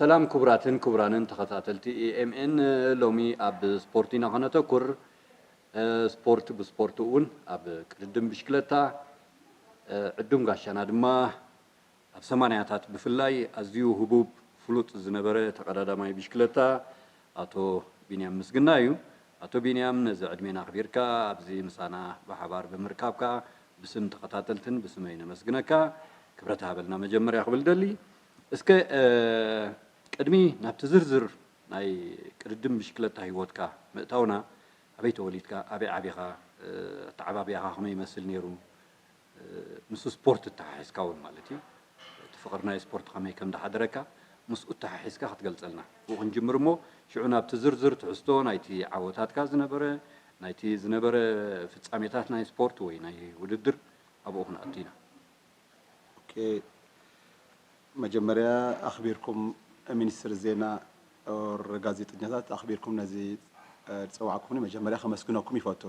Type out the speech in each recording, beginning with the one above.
ሰላም ክቡራትን ክቡራንን ተኸታተልቲ ኤ ኤም ኤን፣ ሎሚ ኣብ ስፖርት ኢና ከነተኩር። ስፖርት ብስፖርት እውን ኣብ ቅድድም ብሽክለታ ዕዱም ጋሻና ድማ ኣብ ሰማንያታት ብፍላይ ኣዝዩ ህቡብ ፍሉጥ ዝነበረ ተቐዳዳማይ ብሽክለታ ኣቶ ቢንያም ምስግና እዩ። ኣቶ ቢንያም፣ ነዚ ዕድሜና ኣኽቢርካ ኣብዚ ምሳና ብሓባር ብምርካብካ ብስም ተኸታተልትን ብስመይ ነመስግነካ። ክብረት ሃበልና መጀመርያ ክብል ደሊ። እስከ ቅድሚ ናብቲ ዝርዝር ናይ ቅድድም ብሽክለታ ህይወትካ ምእታውና፣ ኣበይ ተወሊድካ፣ ኣበይ ዓቢኻ፣ ኣተዓባብያኻ ከመይ ይመስል ነይሩ? ምስ ስፖርት እተሓሒዝካ እውን ማለት እዩ። እቲ ፍቕሪ ናይ ስፖርት ከመይ ከም ዝሓደረካ ምስኡ እተሓሒዝካ ክትገልጸልና። ብኡ ክንጅምር እሞ ሽዑ ናብቲ ዝርዝር ትሕዝቶ ናይቲ ዓወታትካ ዝነበረ፣ ናይቲ ዝነበረ ፍጻሜታት ናይ ስፖርት ወይ ናይ ውድድር ኣብኡ ክንኣቱ ኢና። ኦኬ፣ መጀመርያ ኣኽቢርኩም ሚኒስትሪ ዜና ኦር ጋዜጠኛታት ኣኽቢርኩም ነዚ ዝፀዋዕኩምኒ መጀመርያ ከመስግነኩም ይፈቱ።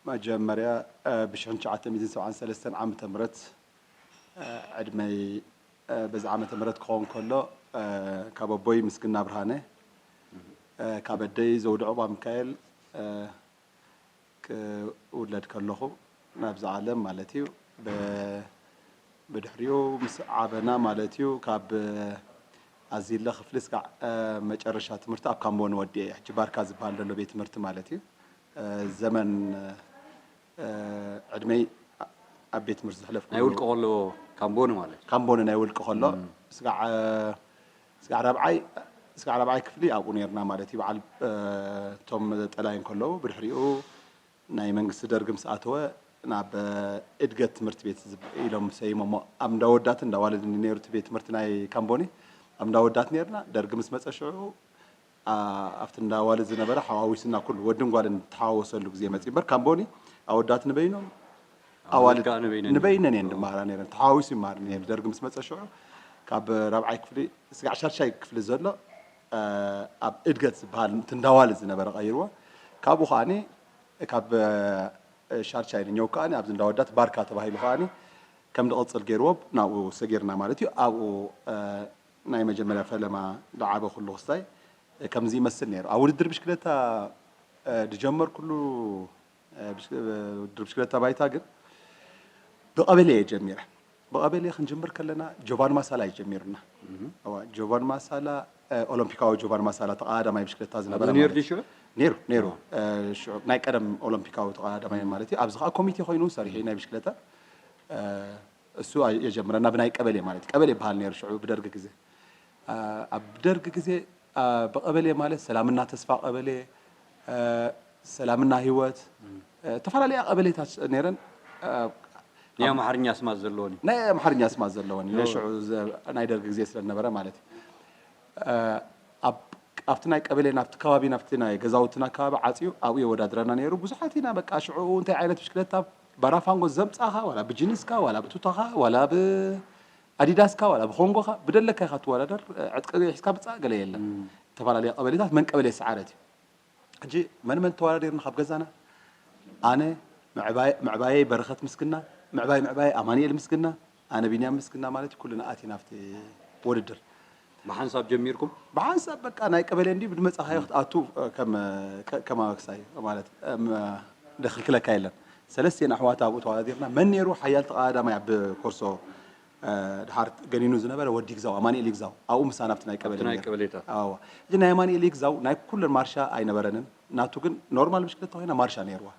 መጀመርያ ብሽሕን ትሽዓተ ሚእትን ሰብዓን ሰለስተን ዓመተ ምህረት ዕድመይ በዚ ዓመተ ምህረት ክኸውን ከሎ ካብ ኣቦይ ምስግና ብርሃነ ካብ ኣደይ ዘውዲ ዑቕባ ሚካኤል ክውለድ ከለኹ ናብዚ ዓለም ማለት እዩ። ብድሕሪኡ ምስ ዓበና ማለት እዩ ካብ ኣዚለ ክፍሊ ስጋዕ መጨረሻ ትምህርቲ ኣብ ካምቦን ወዲኤ ሕጂ ባርካ ዝበሃል ዘሎ ቤት ትምህርቲ ማለት እዩ። ዘመን ዕድመይ ኣብ ቤት ትምህርቲ ዘሕለፍኩ ናይ ውልቂ ከሎ ካምቦኒ ማለት እዩ። ካምቦኒ ናይ ውልቂ ከሎ ስጋዕ ስጋዕ ራብዓይ ስጋዕ ራብዓይ ክፍሊ ኣብኡ ነርና ማለት እዩ። በዓል እቶም ጠላይ እንከለዉ ብድሕሪኡ ናይ መንግስቲ ደርጊ ምስ ኣተወ ናብ እድገት ትምህርቲ ቤት ኢሎም ሰይሞሞ ኣብ እንዳወዳት እንዳዋለድ ነይሩ እቲ ቤት ትምህርቲ ናይ ካምቦኒ ኣብ እንዳወዳት ነርና። ደርጊ ምስ መፀ ሽዑ ኣብቲ እንዳዋለድ ዝነበረ ሓዋዊስና ኩሉ ወድን ጓልን ተሓዋወሰሉ ግዜ መፂ እምበር ካምቦኒ ኣወዳት ንበይኖም ኣዋልድ ንበይነን እየን ድመሃራ ነይረን። ተሓዋዊሱ ይመሃር ነይሩ። ደርጊ ምስ መፀ ሽዑ ካብ ራብዓይ ክፍሊ ስጋዕ ሻድሻይ ክፍሊ ዘሎ ኣብ እድገት ዝበሃል ትንዳዋል ዝነበረ ቀይርዎ። ካብኡ ከዓኒ ካብ ሻድሻይ ንኛው ከዓኒ ኣብዚ እንዳወዳት ባርካ ተባሂሉ ከዓኒ ከም ድቕፅል ገይርዎ ናብኡ ሰጊርና ማለት እዩ። ኣብኡ ናይ መጀመርያ ፈለማ ዝዓበ ኩሉ ክስታይ ከምዚ ይመስል ነይሩ። ኣብ ውድድር ብሽክለታ ዝጀመርኩሉ ውድድር ብሽክለታ ባይታ ግን ብቐበሌ እየ ጀሚረ። ብቐበሌ ክንጅምር ከለና ጆቫን ማሳላ እዩ ጀሚሩና። ጆቫን ማሳላ ኦሎምፒካዊ ጆቫን ማሳላ ተቐዳዳማይ ብሽክለታ ዝነበረ ነይሩ። ነይሩ ናይ ቀደም ኦሎምፒካዊ ተቐዳዳማይ ማለት እዩ። ኣብዚ ከዓ ኮሚቴ ኮይኑ ሰሪሑ ናይ ብሽክለታ እሱ የጀምረና ብናይ ቀበሌ ማለት እዩ። ቀበሌ ይበሃል ነይሩ ሽዑ ብደርጊ ግዜ። ኣብ ደርጊ ግዜ ብቐበሌ ማለት ሰላምና ተስፋ ቀበሌ፣ ሰላምና ህይወት፣ ዝተፈላለያ ቀበሌታት ነይረን። ናይ ኣምሓርኛ ኣስማት ዘለወን እዩ። ናይ ኣምሓርኛ ኣስማት ዘለወን እዩ። ናይ ሽዑ ናይ ደርጊ ግዜ ስለ ዝነበረ ማለት እዩ። ኣብቲ ናይ ቀበሌ ናብቲ ከባቢ ናብቲ ናይ ገዛውትና ከባቢ ዓፅዩ ኣብኡ የወዳድረና ነይሩ። ብዙሓት ኢና በቃ ሽዑ እንታይ ዓይነት ብሽክለታ ባራፋንጎ ዘምፃኻ ዋላ ብጅንስካ ዋላ ብቱታኻ ዋላ ብኣዲዳስካ ዋላ ብኮንጎኻ ብደለካ ኢኻ ትወዳደር። ዕጥቂ ሒዝካ ምፃእ ገለ የለን። ዝተፈላለያ ቀበሌታት መን ቀበሌ ሰዓረት እዩ። ሕጂ መን መን ተወዳዲርና ካብ ገዛና ኣነ ምዕባየይ በረኸት ምስግና ምዕባይ ምዕባይ ኣማኒኤል ምስግና ኣነ ቢንያም ምስግና ማለት ኩልና ኣቲና ኣብቲ ውድድር ብሓንሳብ ጀሚርኩም? ብሓንሳብ በቃ ናይ ቀበሌ እንዲ ብድመፃኻዮ ክትኣቱ ከም ኣክሳይ ማለት ደክልክለካ የለን። ሰለስቴን ኣሕዋት ኣብኡ ተዋዳዲርና መን ነይሩ ሓያል ተቐዳዳማይ ኣብ ኮርሶ ድሓር ገኒኑ ዝነበረ ወዲ ይግዛው ኣማኒኤል ይግዛው ኣብኡ ምሳና ኣብቲ ናይ ቀበሌ ናይ ቀበሌታት ሕጂ ናይ ኣማኒኤል ይግዛው ናይ ኩለን ማርሻ ኣይነበረንን ናቱ ግን ኖርማል ብሽክለታ ኮይና ማርሻ ነይርዋ።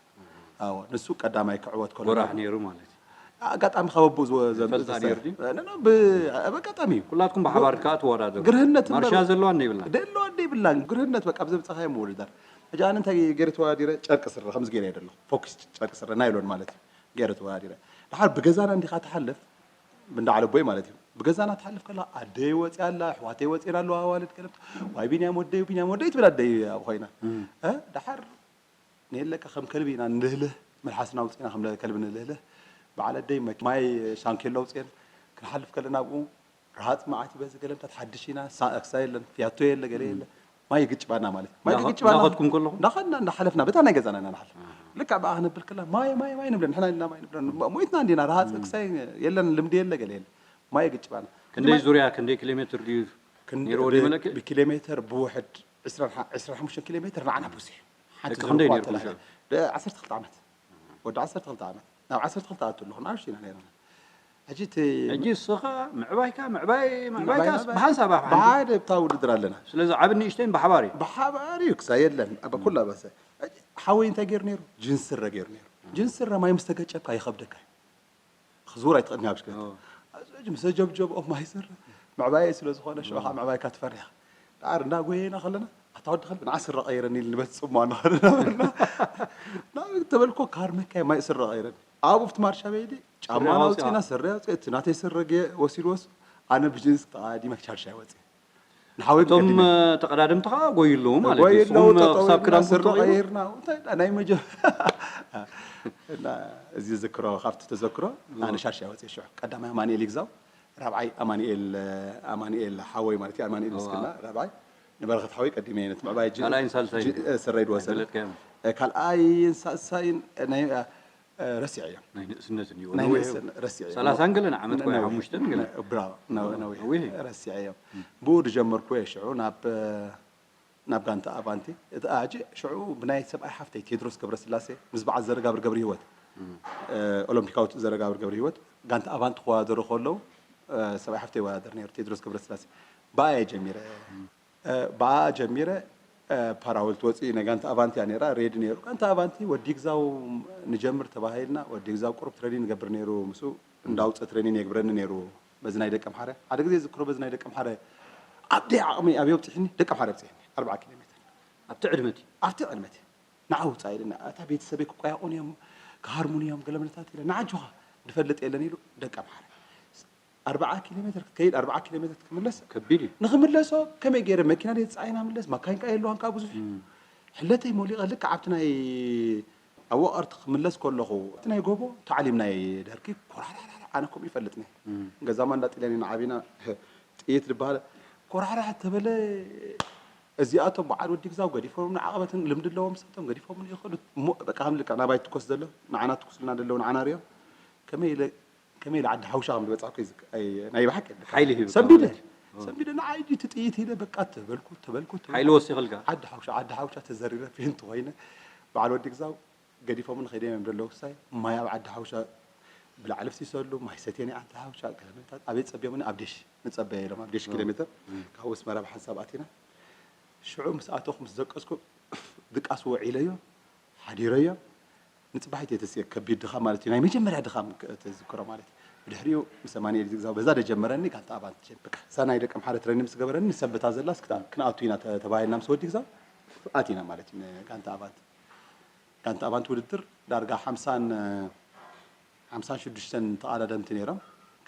ኣዎ ንሱ ቀዳማይ ክዕወት ከሎ ጎራሕ ነይሩ ማለት እዩ። ኣጋጣሚ ካብ ኣቦኡ ዝፈልጣ ነይሩ ድዩ? ኣጋጣሚ እዩ። ኩላትኩም ብሓባር ከዓ ትወዳደሩ። ግርህነት ማርሻ ዘለዋ እንደ ይብላ ደለዋ እንደ ይብላ ግርህነት በቃ ብዘብፀኻዮ ምውድዳር። ሕጂ ኣነ እንታይ ገይረ ተወዳዲረ ጨርቂ ስረ ከምዚ ገይረ እየ ደለኹ ፎኪስ ጨርቂ ስረ ናይሎን ማለት እዩ ገይረ ተወዳዲረ። ድሓር ብገዛና እንዲኻ ትሓልፍ ብንዳ ዓለቦይ ማለት እዩ። ብገዛና ትሓልፍ ከላ ኣደይ ወፂኣ ኣላ ኣሕዋተይ ወፂኤን ኣለዋ ኣዋልድ ገለምት ዋይ ቢንያም ወደይ ቢንያም ወደይ ትብል ኣደይ ኣብኡ ኮይና ድሓር ንየለካ ከም ከልቢ ኢና ንልህልህ መልሓስና ኣውፂእና ከም ከልቢ ንልህልህ በዓል ኣደይ ማይ ሻንኬሎ ኣውፅኤን ክንሓልፍ ከለና ኣብኡ ረሃፅ መዓት ይበዚ ገለምታት ሓድሽ ኢና ክሳ የለን ፍያቶ የለ ገለ የለ ማይ ግጭባና ማለት ማይ ግጭባና እንዳኸድኩም ከለኹም እንዳኸድና እንዳሓለፍና በታ ናይ ገዛና ኢና ንሓልፍ ልክዕ ብኣ ክነብል ከለና ማይ ማይ ማይ ንብለን ንሕና ኢልና ማይ ንብለን ሞይትና እንዲና ረሃፅ ክሳይ የለን ልምዲ የለ ገለ የለ ማይ ግጭባና ክንደይ ዙርያ ክንደይ ኪሎ ሜትር ድዩ ክንዲ- ነይርዎ ብ- ድዩ መለክዒ? ብኪሎ ሜትር ብውሕድ ዕስራን ሓ- ዕስራን ሓሙሽተን ኪሎ ሜትር ንዓና ብዙሕ። ሓንቲ ደቂ ክንደይ ዘንብባ ነይርኩም ተላዕለ። እዛ? ደ- ዓሰርተ ክልተ ዓመት። ወዲ ዓሰርተ ክልተ ዓመት። ናብ ዓሰርተ ክልተ ኣቱ ኣለኹ። ንኣሽቱ ኢና ነይርና። ሕጂ እቲ ሕጂ እስኻ ምዕባይካ ምዕባይ ምዕባይ ምዕባይካ ምዕባይ ብሓንሳብ ኣብ ሓንቲ ብሓደ ብታ ውድድር ኣለና። ስለዚ ዓብን ንእሽተይን ብሓባር እዩ። ብሓባር እዩ ክሳ የለን ኣብ ኩላ በሰ። ሓወይ እንታይ ገይሩ ነይሩ? ጅንስ ስረ ገይሩ ነይሩ። ጅንስ ስረ ማይ ምስ ተገጨብካ ይኸብደካ እዩ። ክዝውር ኣይትኽእልን ኣብ ብሽክለታ። ኦ። ኣዚ ሕጂ ምስ ተጀብጀብኦ ማይ ስረ ምዕባይ ስለ ዝኾነ ሽዑ ከዓ ምዕባይካ ትፈርሕ። ዳር እንዳጎየና ከለና ኣታ ወዲ ከልቢ ንዓ ስረ ቀይረኒ ኢሉ ንበት ጽማ ንኸደ ነበርና። ናብ ተበልኮ ካር መካይ ማይ ስረ ቀይረኒ። ኣብኡ ብቲ ማርሻ በይዲ ጫማ ስረ ኣውፅና ኣውፅኣ። ስረ ኣውፅአ እቲ ናተይ ስረ ገ- ወሲድዎስ ኣነ ብጅንስ ተቃዲመ ሻርሻ ወፅእ። ንሓወይ እቶም ቀዲመ ተቐዳድምትኻ ጎይሉ ማለት እዩ። ጎየለዉ ንስኹም ጠጠው ክሳብ ኢልና ክዳንኩም ስረ ተቐይሩ? ቀይርና እንታይ ዳ- ናይ መጀ እና እዚ ዝክሮ ካብቲ ተዘክሮ ኣነ ሻርሻ ወፅእ ሽዑ ቀዳማይ ኣማኒኤል ይግዛው ራብዓይ ኣማኒኤል ኣማኒኤል ሓወይ ማለት እዩ ኣማኒኤል እዋ። ምስክና ራብዓይ ንበረኸት ሓወይ ቀዲመ ነቲ ምዕባይ ጅ- ካልኣይን ሳልሳይን ጅ- ስረይ ድወሰደ ኣይፈለጥካዮን? ካልኣይን ሳልሳይን ናይ ረሲዐ እዮም ናይ ንእስነት እዩ ናይ ነዊሕ ንእስን ረሲዐ እዮም ሰላሳን ገለን ዓመት ኮይና ነዊሕ። ሓሙሽተን ገለን ብራቮ ነዊሕ ነዊሕ። ረሲዐ እዮም ብኡ ዝጀመርኩ እየ ሽዑ ናብ ናብ ጋንታ ኣቫንቲ እቲ ኣጂ ሽዑ ብናይ ሰብኣይ ሓፍተይ ቴድሮስ ገብረስላሴ ምስ በዓል ዘረጋብር ገብረ ህይወት ኦሎምፒካዊ ዘረጋብር ገብረ ህይወት ጋንታ ኣቫንቲ ክወዳደሩ ከለዉ ሰብኣይ ሓፍተይ ይወዳደር ነይሩ ቴድሮስ ገብረስላሴ ብኣ እየ ጀሚረ ብኣ ጀሚረ ፓራወልት ወፂ ናይ ጋንታ ኣቫንቲ እያ ነይራ ሬድ ነይሩ ጋንታ ኣቫንቲ ወዲ ግዛው ንጀምር ተባሂልና ወዲ ግዛው ቁሩብ ትሬኒን ንገብር ነይሩ ምስ እንዳውፀ ትሬኒን የግብረኒ ነይሩ በዚ ናይ ደቀምሓረ ሓደ ግዜ ዝክሮ በዚ ናይ ደቀምሓረ ኣብ ደይ ዓቕሚ ኣብየ ኣብፅሕኒ ደቀምሓረ ኣብፅሕኒ ኣርብዓ ኪሎ ሜትር ኣብቲ ዕድመቲ ኣብቲ ዕድመቲ ንዓ ውፃእ ኢልና እታ ቤተሰበይ ክቋያቑን እዮም ክሃርሙን እዮም ገለመለታት ኢለ ንዓ ኣጆኻ ንፈልጥ የለን ኢሉ ደቀምሓረ ኣርብዓ ኪሎ ሜትር ክትከይድ ኣርብዓ ኪሎ ሜትር ክትምለስ ከቢድ እዩ ንኽምለሶ ከመይ ገይረ መኪና ደይ ፃዒና ምለስ ማካይን ካ የለዋን ካ ብዙሕ ሕለተይ ሞሊቐ ልክዕ ኣብቲ ናይ ኣብ ወቐርቲ ክምለስ ከለኹ እቲ ናይ ጎቦ ታዕሊም ናይ ደርኪ ኮራሕራሕራሕ ኣነ ከምኡ ይፈልጥኒ ገዛማ እንዳጢለኒ ንዓቢና ጥይት ዝበሃል ኮራሕራሕ ተበለ እዚኣቶም በዓል ወዲ ግዛው ገዲፎም ንዓቐበትን ልምዲ ኣለዎም ሰቶም ገዲፎም ይኸዱ እሞ በቃ ከም ልክዕ ናባይ ትኮስ ዘሎ ንዓና ትኩስልና ዘለዉ ንዓና ሪኦም ከመይ ኢለ ከመይ ኢለ ዓዲ ሓውሻ ከም ዝበጻሕኩ ይዝክ- ኣይ- ናይ ብሓቂ የብልካ። ሓይሊ ሂብካ ሰንቢደ ማለት እዩ። ሰንቢደ ንዓይ ድዩ እቲ ጥይት ኢለ በቃ ተበልኩ ተበልኩ ተበልኩ። ሓይሊ ወሲኽልካ ዓዲ ሓውሻ ዓዲ ሓውሻ ተዘሪረ ፌንት ኮይነ በዓል ወዲ ግዛው ገዲፎም ንኸይደ እዮም ደለዉ ክሳይ ማይ ኣብ ዓዲ ሓውሻ ብላዕሊ ፍሲሰሉ ማይ ሰትየ ናይ ዓዲ ሓውሻ ገለመታት ኣበይ ጸብዮምኒ ኣብ ዴሽ ንጸበየ ኢሎም ኣብ ዴሽ ኪሎ ሜትር ካብኡ ኣስመራ ብሓንሳብ ኣቲና ሽዑ ምስ ኣተኹ ምስ ደቀስኩ ድቃስ ውዒለዮ ሓዲረዮ ንፅባሒት የተስየ ከቢድ ድኻም ማለት እዩ ናይ መጀመርያ ድኻም ተዝክሮ ማለት እዩ ብድሕሪኡ ምስ ኣማኒኤል ዝግዛው በዛ ደጀመረኒ ጋንታ ኣባንት ጀምር እዛ ናይ ደቂ ኣምሓረ ትረኒ ምስ ገበረኒ ንሰንበታ ዘላ እስክታ ክንኣቱ ኢና ተባሂልና ምስ ወዲ ግዛው ኣቲና ማለት እዩ ጋንታ ኣባንት ጋንታ ኣባንት ውድድር ዳርጋ ሓምሳን ሓምሳን ሽዱሽተን ተቓዳደምቲ ነይሮም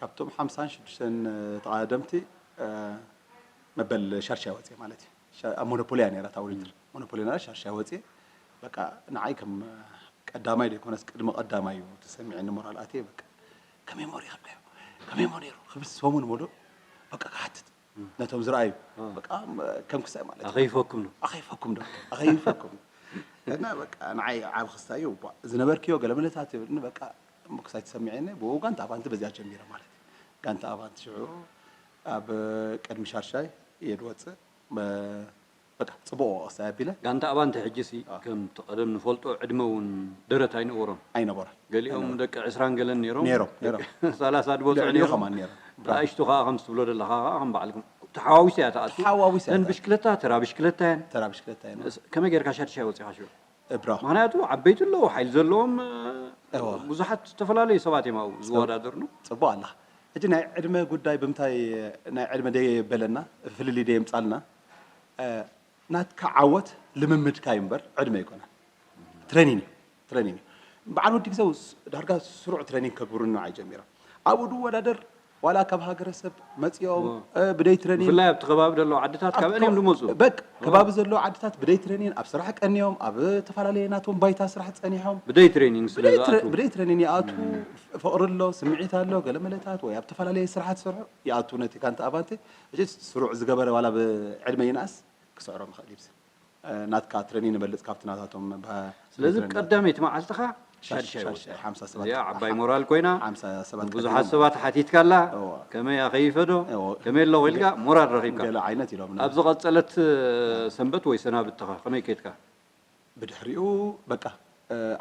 ካብቶም ሓምሳን ሽዱሽተን ተቓዳደምቲ መበል ሻርሻ ወፅየ ማለት እዩ ኣብ ሞኖፖሊያ ነይራ እታ ውድድር ሞኖፖሊያ ነይራ ሻርሻ ወፅየ በቃ ንዓይ ከም ቀዳማይ ዘይኮነስ ቅድሚ ቀዳማይ እዩ ተሰሚዐኒ ሞራል ኣትየ በቃ ከመይ ሞ ይኸብዳዮ ከመይ ሞ ነይሩ ክብል ሰሙን ሙሉእ በቃ ክሓትት ነቶም ዝረኣዩ በቃ ከም ክሳይ ማለት እዩ። ኣኸይፈኩም ነው ኣኸይፈኩም ዶ ኣኸይፈኩም እና በቃ ንዓይ ዓብ ክስታይ እዩ ዝነበርክዮ ገለ ምለታት ይብልኒ በቃ ክሳይ ተሰሚዐኒ ብኡ ጋንታ ኣባንቲ በዚኣ ጀሚረ ማለት እዩ ጋንታ ኣባንቲ ሽዑ ኣብ ቅድሚ ሻርሻይ እየ ድወፅእ በቃ ፅቡቕ ወቕሳ ኣቢለ ጋንታ ኣባንቲ ሕጂ ሲ ከምቲ ቀደም ንፈልጦ ዕድመ እውን ደረት ኣይነበሮም ኣይነበሮም ገሊኦም ደቂ ዕስራን ገለን ነይሮም ነይሮም ነይሮም ሰላሳ ድበፅዑ ልዕሊኡ ነይሮም ከማን ነይሮም ንኣሽቱ ከዓ ከም ትብሎ ዘለኻ ከዓ ከም በዓልኩም ተሓዋዊሳ እያ ተኣቱ ተሓዋዊሳ እያ እተን ተኣቱ። ብሽክለታ ተራ ብሽክለታ እየን ተራ ብሽክለታ እየን ከመይ ጌርካ ሻድሻይ ወፂኻ ሽዑ እብራ ምክንያቱ ዓበይቲ ኣለዉ ሓይሊ ዘለዎም እወ። ብዙሓት ዝተፈላለዩ ሰባት እዮም ኣብኡ ዝወዳደርኑ ፅቡቅ ኣላ ሕጂ ናይ ዕድመ ጉዳይ ብምንታይ ናይ ዕድመ ደየበለና ፍልልይ ደየምፃልና ናትካ ዓወት ልምምድካ እዩ እምበር ዕድመ ኣይኮነን ትሬኒን እዩ ትሬኒን እዩ በዓል ወዲ ግዘው ዳርጋ ስሩዕ ትሬኒን ከግብሩና ኣይጀሚሮም ኣብኡ ድወዳደር ዋላ ካብ ሃገረሰብ መፂኦም ብደይ ትሬኒን ብፍላይ ኣብቲ ከባቢ ዘለዉ ዓድታት ካብ እዮም ዝመፁ በቅ ከባቢ ዘለዉ ዓድታት ብደይ ትሬኒን ኣብ ስራሕ ቀንዮም ኣብ ዝተፈላለየ ናቶም ባይታ ስራሕ ፀኒሖም ብደይ ትሬኒንግ ስለ ዝኣቱ ብደይ ትሬኒን ይኣቱ ፍቕሪ ኣሎ ስምዒት ኣሎ ገለ መለታት ወይ ኣብ ዝተፈላለየ ስራሓት ዝሰርሑ ይኣቱ ነቲ ጋንታ ኣባንቴ እጅ ስሩዕ ዝገበረ ዋላ ብዕድመ ይንኣስ ክስዕሮ ምኽእል ይብስ ናትካ ትሬኒን ይበልፅ ካብቲ ናታቶም ስለዚ ቀዳመይቲ መዓልትኻ ሻድሻይ ወፂኣ። ሓምሳ ሰባት እዚኣ ዓባይ ሞራል ኮይና ሓምሳ ሰባት ብዙሓት ቀዲሞም። ሰባት ሓቲትካላ እዎ። ከመይ ኣኸይፈዶ እዎ። ከመይ ኣለኹ ኢልካ ሞራል ረኺብካ ገለ ዓይነት ኢሎም ኣብ ዝቐፀለት ሰንበት ወይ ሰናብትኻ ከመይ ከይድካ ብድሕሪኡ በቃ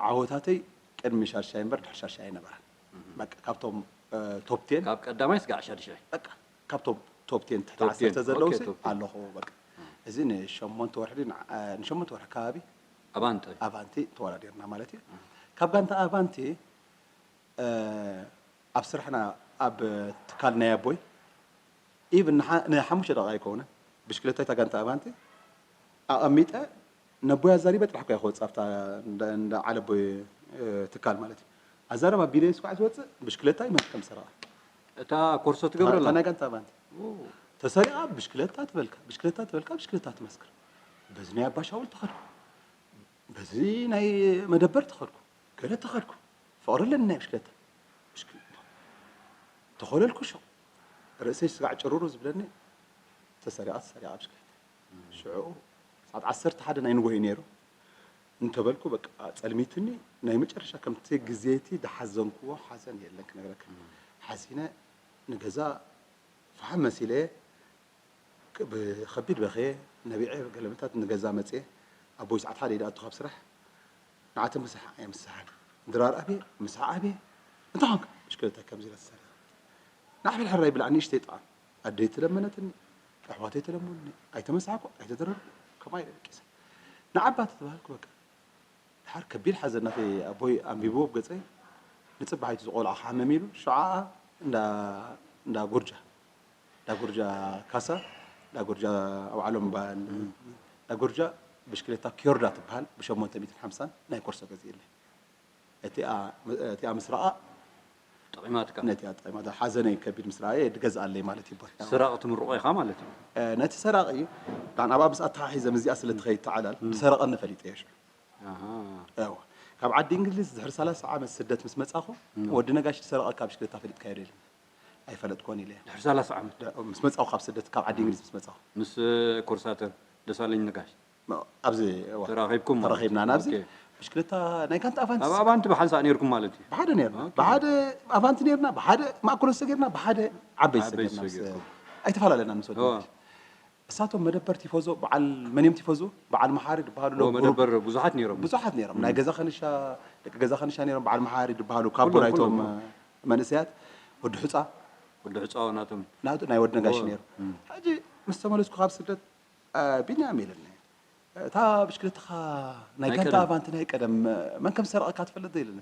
ዓወታተይ ቅድሚ ሻድሻይ እምበር ድሕሪ ሻድሻይ ኣይነበረን። በቃ ካብቶም ቶፕ ቴን ካብ ቀዳማይ ስጋዕ ሻድሻይ በቃ ካብ ቶፕ ቴን ትሕቲ ቶፕ ቴን። ዓሰርተ ዘለዉ ኦኬ፣ ሲ ቶፕ ቴን። ኣለኹ በቃ እዚ ንሸሞንተ ወርሒ ድዩ ንዓ- ንሸሞንተ ወርሒ ከባቢ ኣባንተ ኣባንቲ ተወዳዲርና ማለት እዩ። ካብ ጋንታ ኣባንቲ ኣብ ስራሕና ኣብ ትካል ናይ ኣቦይ ኢቭን ንሓሙሽተ ደቂቃ ኣይከውንን ብሽክለታ እታ ጋንታ ኣባንቲ ኣቐሚጠ ነቦይ ኣዛሪበ ጥራሕ ኮያ ክወፅእ ኣብታ እንዳ ዓለቦይ ትካል ማለት እዩ። ኣዛረብ ኣቢለ ስኳዕ ዝወፅእ ብሽክለታ ይመልከም ሰረቓ እታ ኮርሶ ትገብረላ ናይ ጋንታ ኣባንቲ ተሰሪቓ ብሽክለታ ትበልካ ብሽክለታ ትበልካ ብሽክለታ ትመስክር በዚ ናይ ኣባሻውል ተኸድኩ በዚ ናይ መደበር ተኸድኩ ገለ ተኸድኩ ፍቕሪ ኣለኒ ናይ ብሽክለታ ተኾለልኩ ሸቕ ርእሰይ ስጋዕ ጭሩሩ ዝብለኒ ተሰሪቓ ተሰሪቓ ብሽክለታ ሽዑ ሰዓት ዓሰርተ ሓደ ናይ ንጎሆ ነይሩ እንተበልኩ በቃ ጸልሚትኒ ናይ መጨረሻ ከምቲ ግዜቲ ዝሓዘንክዎ ሓዘን የለን ክነግረካ ሓዚነ ንገዛ ፈሓም መሲለ ብኸቢድ በኸየ ነቢዐ ገለመታት ንገዛ መፅየ ኣቦይ ሰዓት ሓደ ይድኣቱ ካብ ስራሕ ንዓተ ምሳሕ ኣይምሳሓን ድራር ኣብየ ምሳሕ ኣብየ እንታይ ኾንካ ብሽክለታ ከምዚ ኢላ ትሰርሕ ንዓበል ሕራይ ብላዕ ንእሽተይ ጣዕም ኣደይ ተለመነትኒ ኣሕዋተይ ተለመኑኒ ኣይተመሳሕኩ ኣይተደረርኩ ከማይ ኢለ ደቂሰ ንዓባ ተተባሃልኩ በቃ ድሓር ከቢድ ሓዘን ናተይ ኣቦይ ኣንቢብዎ ኣብ ገፀይ ንፅባሒቱ ዝቆልዓ ክሓመም ኢሉ ሽዓ እንዳ ጎርጃ እንዳ ጎርጃ ካሳ እንዳ ጎርጃ ኣውዓሎም በሃል እንዳ ጎርጃ ብሽክሌታ ኪዮርዳ ትበሃል ብሸሞንተ ሚእትን ሓምሳን ናይ ኮርሶ ገዚእለይ እቲኣ ምስራኣ ጠቒማትካ ነቲኣ ጠቒማታ ሓዘነይ ከቢድ ምስ ረኣየ ድገዝኣለይ ማለት ይበል ስራቕ ትምርቖ ኢኻ ማለት እዩ ነቲ ሰራቒ ዳን ኣብኣ ምስ ኣተሓሒዘ ምስዚኣ ስለ ትኸይድ ተዓላል ዝሰረቐኒ ፈሊጠ እየ ሽዑ ኣሃ እወ ካብ ዓዲ እንግሊዝ ድሕሪ ሰላሳ ዓመት ስደት ምስ መጻኹ ወዲ ነጋሽ ዝሰረቐካ ብሽክለታ ፈሊጥካዮ ዶ ኢሉኒ ኣይፈለጥኩን ኢለ ድሕሪ ሰላሳ ዓመት ምስ መጻኹ ካብ ስደት ካብ ዓዲ እንግሊዝ ምስ መጻኹ ምስ ኮርሳተር ደሳለኝ ነጋሽ ኣብዚ እወ ተራኺብኩም ማለት ተራኺብና እዩ። ናብዚ ኦኬ። ብሽክለታ ናይ ጋንታ ኣፋንስ ኣብ ኣባንቲ ብሓንሳእ ነይርኩም ማለት እዩ ብሓደ ነርና ኦኬ። ብሓደ ኣፋንቲ ነርና ብሓደ ማእከሎ ሰጊርና ብሓደ ዓበይ ዓበይ ሰጊርና ምስ- ሰጊርኩም። ኣይተፈላለና ምስ ወዲ እወ። እሳቶም መደበር ቲፎዞ በዓል መን እዮም ቲፎዞ በዓል መሓሪ ዝበሃሉ እወ፣ ለው መደበር ብዙሓት ነይሮም ብዙሓት ነይሮም ናይ ገዛ ከንሻ ደቂ ገዛ ከንሻ ነይሮም በዓል መሓሪ ዝበሃሉ ካብ ኩሎም፣ ናይቶም ኩሎም። መንእሰያት ወዲ ሑፃ ወዲ ሕፃው ናቶም ናቱ ናይ ወዲ ነጋሽ እወ። ነይሩ ሕጂ ምስ ተመለስኩ ካብ ስደት ቢንያም ኢለኒ እታ ብሽክለትኻ ናይ ናይ ጋንታ ቀደም። ኣባንቲ ናይ ቀደም መን ከም ዝሰረቐካ ትፈልጥ ዶ ኢለኒ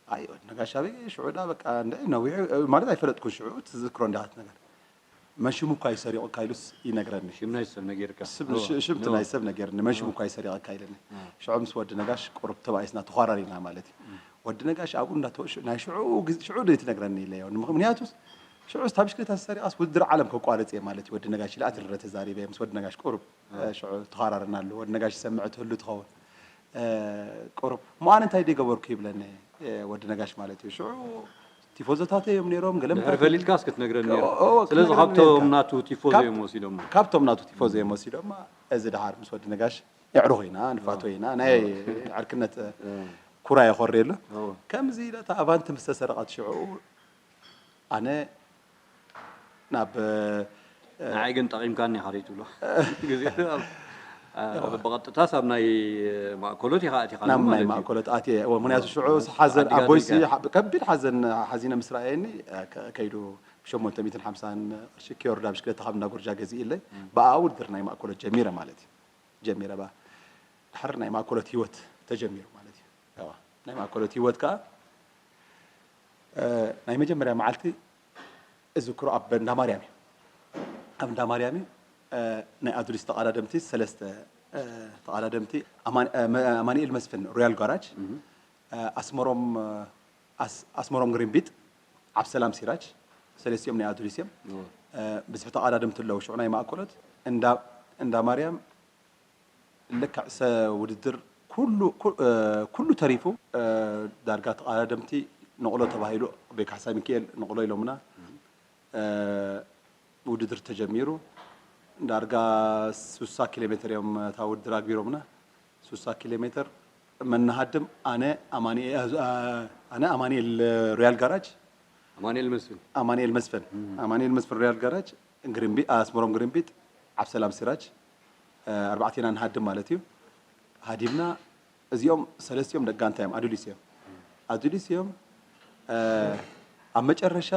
ኣይ ወዲ ነጋሽ ኣበይ ሽዑ ዳ በቃ እንደ ነዊሑ ማለት ኣይፈለጥኩን ሽዑ ትዝክሮ እንዳት ነገር መን ሽሙ እኳ ይሰሪቑካ ኢሉስ ይነግረኒ ሽም ናይ ሰብ ነጊርካ ስም እወ። ሽ- ሽምቲ እወ። ናይ ሰብ ነጊርኒ መን ሽሙ እኳ ይሰሪቐካ ኢለኒ እወ። ሽዑ ምስ ወዲ ነጋሽ ቁሩብ ተባኢስና ተዃራሪና ማለት እዩ ወዲ ነጋሽ ኣብኡ እንዳተወ ሽ- ናይ ሽዑ ግዜ- ሽዑ ዶ ትነግረኒ ኢለ ምክንያቱ ሽዑ ስታ ብሽክሌታ ዝሰሪቓስ ውድድር ዓለም ከቋርፅ እየ ማለት እዩ ወዲ ነጋሽ ኢለ ኣትርረ ተዛሪበ ምስ ወዲ ነጋሽ ቁሩብ ሽዑ ተዃራርና ኣሎ ወዲ ነጋሽ ይሰምዕ ትህሉ ትኸውን ቁሩብ እሞ ኣነ እንታይ ደይገበርኩ ይብለኒ ወዲ ነጋሽ ማለት እዩ ሽዑ ቲፎዞታት እዮም ነይሮም ገለ ድሕሪ ፈሊጥካስ ክትነግረኒ ነይሩ እወ፣ ስለዚ ክትነግረኒ ካብቶም ነይርካ። ናቱ ቲፎዞ ካብ- እዮም ወሲዶሞ ካብቶም ናቱ ቲፎዞ እዮም ወሲዶማ እዚ ድሓር ምስ ወዲ ነጋሽ የዕሩኽ ኢና ንፋቶ ኢና ናይ ዕርክነት ኩራ የኾሪ ኣሎ እወ። ከምዚ ኢለ እታ ኣቫንቲ ምስ ተሰረቐት ሽዑ ኣነ ናብ ንዓይ ግን ጠቒምካኒ ኢኻ ዶ ትብሎ ግዜ ብቐጥታስ ኣብ ናይ ማእከሎት ኢኻ ኣቲኻ ናብ ናይ ማለት እዩ ማእከሎት ኣትየ እወ ምክንያቱ ሽዑ ሓዘን ዓዲ ኣቦይሲ ኣፍሪቃ። ሓ- ከቢድ ሓዘን ሓዚነ ምስ ረኣየኒ ከ- ከይዱ ብሸሞንተ ሚእትን ሓምሳን ቅርሺ ኪዮርዳ ብሽክለታ ካብ እንዳ ጎርጃ ገዚእለይ ብኣኡ ውድድር ናይ ማእከሎት ጀሚረ ማለት እዩ ጀሚረ ባ ድሕሪ ናይ ማእከሎት ህይወት ተጀሚሩ ማለት እዩ እዋ ናይ ማእከሎት ህይወት ከዓ ናይ መጀመርያ መዓልቲ እዝክሮ ኣብ እንዳ ማርያም እዩ ኣብ እንዳ ማርያም እዩ ናይ ኣዱሊስ ተቓዳደምቲ ሰለስተ ተቓዳደምቲ ኣማኑኤል መስፍን ሮያል ጋራጅ ኣስመሮም ኣስመሮም ግሪንቢጥ ዓብሰላም ሲራጅ ሰለስቲኦም ናይ ኣዱሊስ እዮም ብዙሕ ተቓዳደምቲ ኣለዉ ሽዑ ናይ ማእከሎት እንዳ ማርያም ልክዕ ሰ ውድድር ኩሉ ተሪፉ ዳርጋ ተቓዳደምቲ ንቕሎ ተባሂሉ ኣቦይ ካሕሳይ ሚኪኤል ንቕሎ ኢሎምና ውድድር ተጀሚሩ ዳርጋ ሱሳ ኪሎ ሜትር እዮም እታ ውድድር ኣግቢሮምና ሱሳ ኪሎ ሜትር መናሃድም ኣነ ኣማኑኤል ኣነ ኣማኑኤል ሮያል ጋራጅ ኣማኑኤል መስፍን ኣማኑኤል መስፍን ኣማኑኤል መስፍን ሮያል ጋራጅ ግሪንቢ ኣስመሮም ግሪንቢጥ ዓብሰላም ሲራጅ ኣርባዕቴና ንሃድም ማለት እዩ። ሃዲምና እዚኦም ሰለስቲኦም ደቂ ጋንታ እዮም። ኣዱሊስ እዮም ኣዱሊስ እዮም። ኣብ መጨረሻ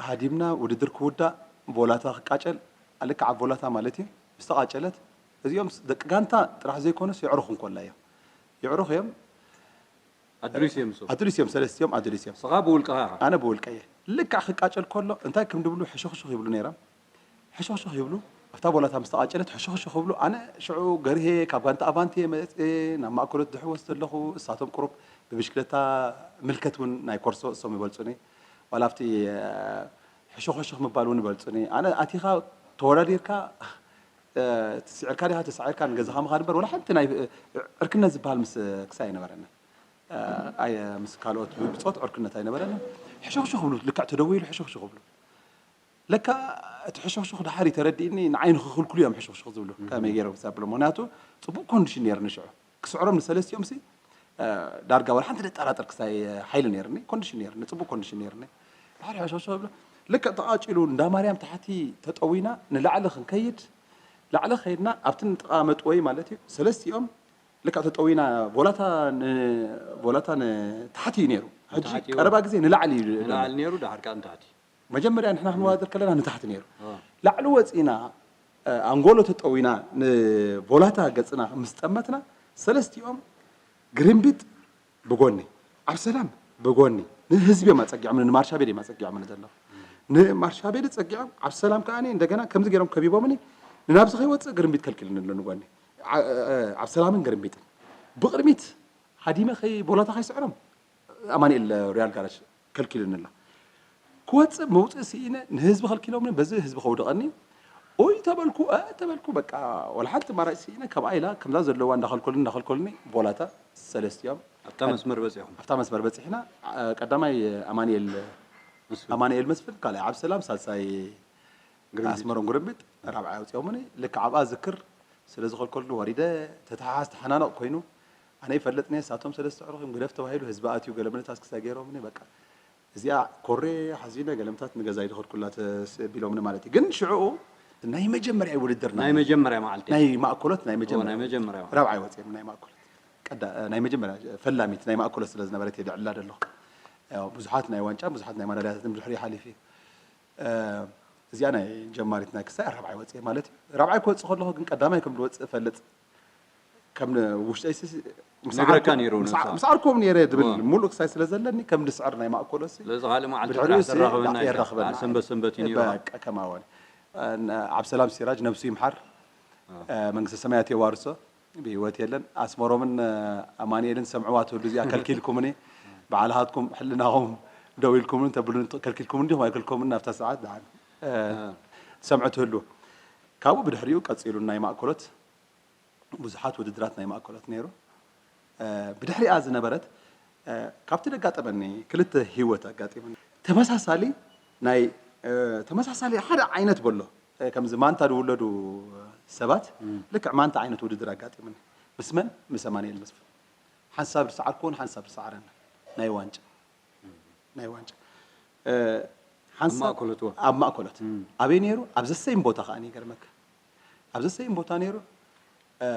ሃዲምና ውድድር ክውዳእ ቮላታ ክቃጨል ልክዕ ኣብ ቮላታ ማለት እዩ ምስ ተቃጨለት እዚኦም ደቂ ጋንታ ጥራሕ ዘይኮኑስ የዕሩኽ እንኮላ እዮም የዕሩኽ እዮም ኣዱሊስ እዮም እሱ ኣዱሊስ እዮም ሰለስቲኦም ኣዱሊስ እዮም ስኻ ብውልቅኻ ኢኻ ኣነ ብውልቀየ ልክዕ ክቃጨል ከሎ እንታይ ከም ድብሉ ሕሹኽሹኽ ይብሉ ነይሮም ሕሹኽሹኽ ይብሉ ኣብታ ቦላታ ምስ ተቃጨለት ሕሹኽሹኽ ይብሉ ኣነ ሽዑ ገርሄ ካብ ጋንታ ኣቫንቲ እየ መፅእ ናብ ማእከሎት ድሕወስ ዘለኹ እሳቶም ቁሩብ ብብሽክለታ ምልከት እውን ናይ ኮርሶ እሶም ይበልፁኒ ዋላ ኣብቲ ሕሹኽሹኽ ምባል እውን ይበልፁኒ ኣነ ኣቲኻ ተወዳዲርካ ስዕርካ ዲኻ ተሳዒርካ ንገዛኻ ምኻድ እምበር ወላ ሓንቲ ናይ ዕርክነት ዝበሃል ምስ ክሳይ ኣይነበረንን ኣየ ምስ ካልኦት ብፆት ዕርክነት ኣይነበረንን ሕሹኽሹኽ ብሉ ልክዕ ተደዊሉ ሕሹኽሹኽ ብሉ ለካ እቲ ሕሹኽሹኽ ድሓር ተረዲእኒ ንዓይ ንኽኽልኩሉ እዮም ሕሹኽሹኽ ዝብሉ ከመይ ገይሮም ክሳብሎ ምክንያቱ ፅቡቅ ኮንዲሽን ነይርኒ ሽዑ ክስዕሮም ንሰለስቲኦም ሲ ዳርጋ ወላ ሓንቲ ደጠራጠር ክሳይ ሓይሊ ነይርኒ ኮንዲሽን ነይርኒ ፅቡቅ ኮንዲሽን ነይርኒ ድሓር ሕሹኽሹኽ ብሎ ልክዕ ተቃፂሉ እንዳ ማርያም ታሕቲ ተጠዊና ንላዕሊ ክንከይድ ላዕሊ ከይድና ኣብቲ ንጥቃ መጥወይ ማለት እዩ ሰለስቲኦም ልክዕ ተጠዊና ቮላታ ን- ቮላታ ንታሕቲ እዩ ነይሩ ሕጂ ንታሕቲ እዩ። ቀረባ ግዜ ንላዕሊ እዩ ንላዕሊ ነይሩ ድሓር ከዓ ንታሕቲ መጀመርያ ንሕና ክንወዳደር ከለና ንታሕቲ ነይሩ ላዕሊ ወፂና ኣንጎሎ ተጠዊና ንቮላታ ገፅና ምስ ጠመትና ሰለስቲኦም ግሪንቢጥ ብጎኒ ዓብሰላም ብጎኒ ንህዝቢ እዮም ኣፀጊዖምኒ ንማርሻቤል እዮም ኣፀጊዖምኒ ዘለዉ ንማርሻቤል ፀጊዖም ዓብሰላም ከዓ እንደገና ከምዚ ገይሮም ከቢቦምኒ ንናብዚ ከይወፅእ ግርምቢጥ ከልኪልኒ ኣሎ ንጎኒ ዓብሰላምን ግርምቢጥን ብቅድሚት ሃዲመ ከይ ቦላታ ከይስዕሮም ኣማኒኤል ሪያል ጋራጅ ከልኪልኒ ኣሎ ክወፅእ መውፅእ ስኢነ ንህዝቢ ከልኪሎምኒ በዚ ህዝቢ ከውድቐኒ ኡይ ተበልኩ እ ተበልኩ በቃ ወላ ሓንቲ ማራጭ ስኢነ ከምኣ ኢላ ከምዛ ዘለዋ እንዳኸልከሉኒ እንዳኸልከሉኒ ቦላታ ሰለስቲኦም ኣብታ መስመር በፂኹም ኣብታ መስመር በፂሕና ቀዳማይ ኣማኒኤል ኣማኒኤል መስፍን ካልኣይ ዓብሰላም ሳልሳይ ኣስመሮም ጉርምቢጥ ራብዓይ ኣውፅኦምኒ ልክዕ ኣብኣ ዝክር ስለ ዝኸልከሉኒ ወሪደ ተተሓሓዝ ተሓናነቕ ኮይኑ ኣነ ይፈልጥኒ ንሳቶም ሰለስተ ዕሩኽ እዮም ግደፍ ተባሂሉ ህዝቢ ኣትዩ ገለመለታት ክሳይ ገይሮምኒ በቃ እዚኣ ኮሬ ሓዚነ ገለምታት ንገዛይ ዝኸድኩላ ተስእቢሎምኒ ማለት እዩ ግን ሽዕኡ ናይ መጀመርያ ውድድር ናይ መጀመርያ መዓልቲ ናይ ማእኮሎት ናይ መጀመርያ ናይ መጀመርያ ራብዓይ ወፂኦም ናይ ማእኮሎት ቀዳ ናይ መጀመርያ ፈላሚት ናይ ማእኮሎት ስለ ዝነበረት እየ ድዕላ ዘለኹ ያው ብዙሓት ናይ ዋንጫ ብዙሓት ናይ ማዳልያታት ብድሕሪኡ ሓሊፉ እዩ እዚኣ ናይ ጀማሪት ናይ ክሳይ ራብዓይ ወፅእ ማለት እዩ ራብዓይ ክወፅእ ከለኹ ግን ቀዳማይ ከም ዝወፅእ እፈልጥ ከም ውሽጠይ ነግረካ ነይሩ ምስ ዓርኮም ነይረ ዝብል ሙሉእ ክሳይ ስለ ዘለኒ ከም ዝስዕር ናይ ማእኮሎ ስለዚ ካልእ መዓልቲ የራኽበና ሰንበት ሰንበት እዩ ነይሩ ከማወን ኣብ ሰላም ሲራጅ ነብሱ ይምሓር መንግስተ ሰማያት የዋርሶ ብህይወት የለን ኣስመሮምን ኣማኒኤልን ሰምዕዋ ትህሉ እዚኣ ከልኪልኩምኒ በዓልሃትኩም ሕልናኹም ደው ኢልኩምን ተብሉን ከልኪልኩም እንዲኹም ኣይከልኮምን ናብታ ሰዓት ደሓን ትሰምዑ ትህሉ ካብኡ ብድሕሪኡ ቀፂሉ ናይ ማእኮሎት ብዙሓት ውድድራት ናይ ማእኮሎት ነይሩ ብድሕሪኣ ዝነበረት ካብቲ ደጋጠመኒ ክልተ ህይወት ኣጋጢሙኒ ተመሳሳሊ ናይ ተመሳሳሊ ሓደ ዓይነት በሎ ከምዚ ማንታ ዝውለዱ ሰባት ልክዕ ማንታ ዓይነት ውድድር ኣጋጢሙኒ ምስ መን ምስ ኣማኒኤል መስፍን ሓንሳብ ዝሰዓርኩዎን ሓንሳብ ዝሰዓረኒ ናይ ዋንጫ ናይ ዋንጫ ሓንሳብ ማእኮሎት ወ- ኣብ ማእኮሎት ኣበይ ነይሩ ኣብ ዘሰይም ቦታ ከዓ ይገርመካ ኣብ ዘሰይም ቦታ ነይሩ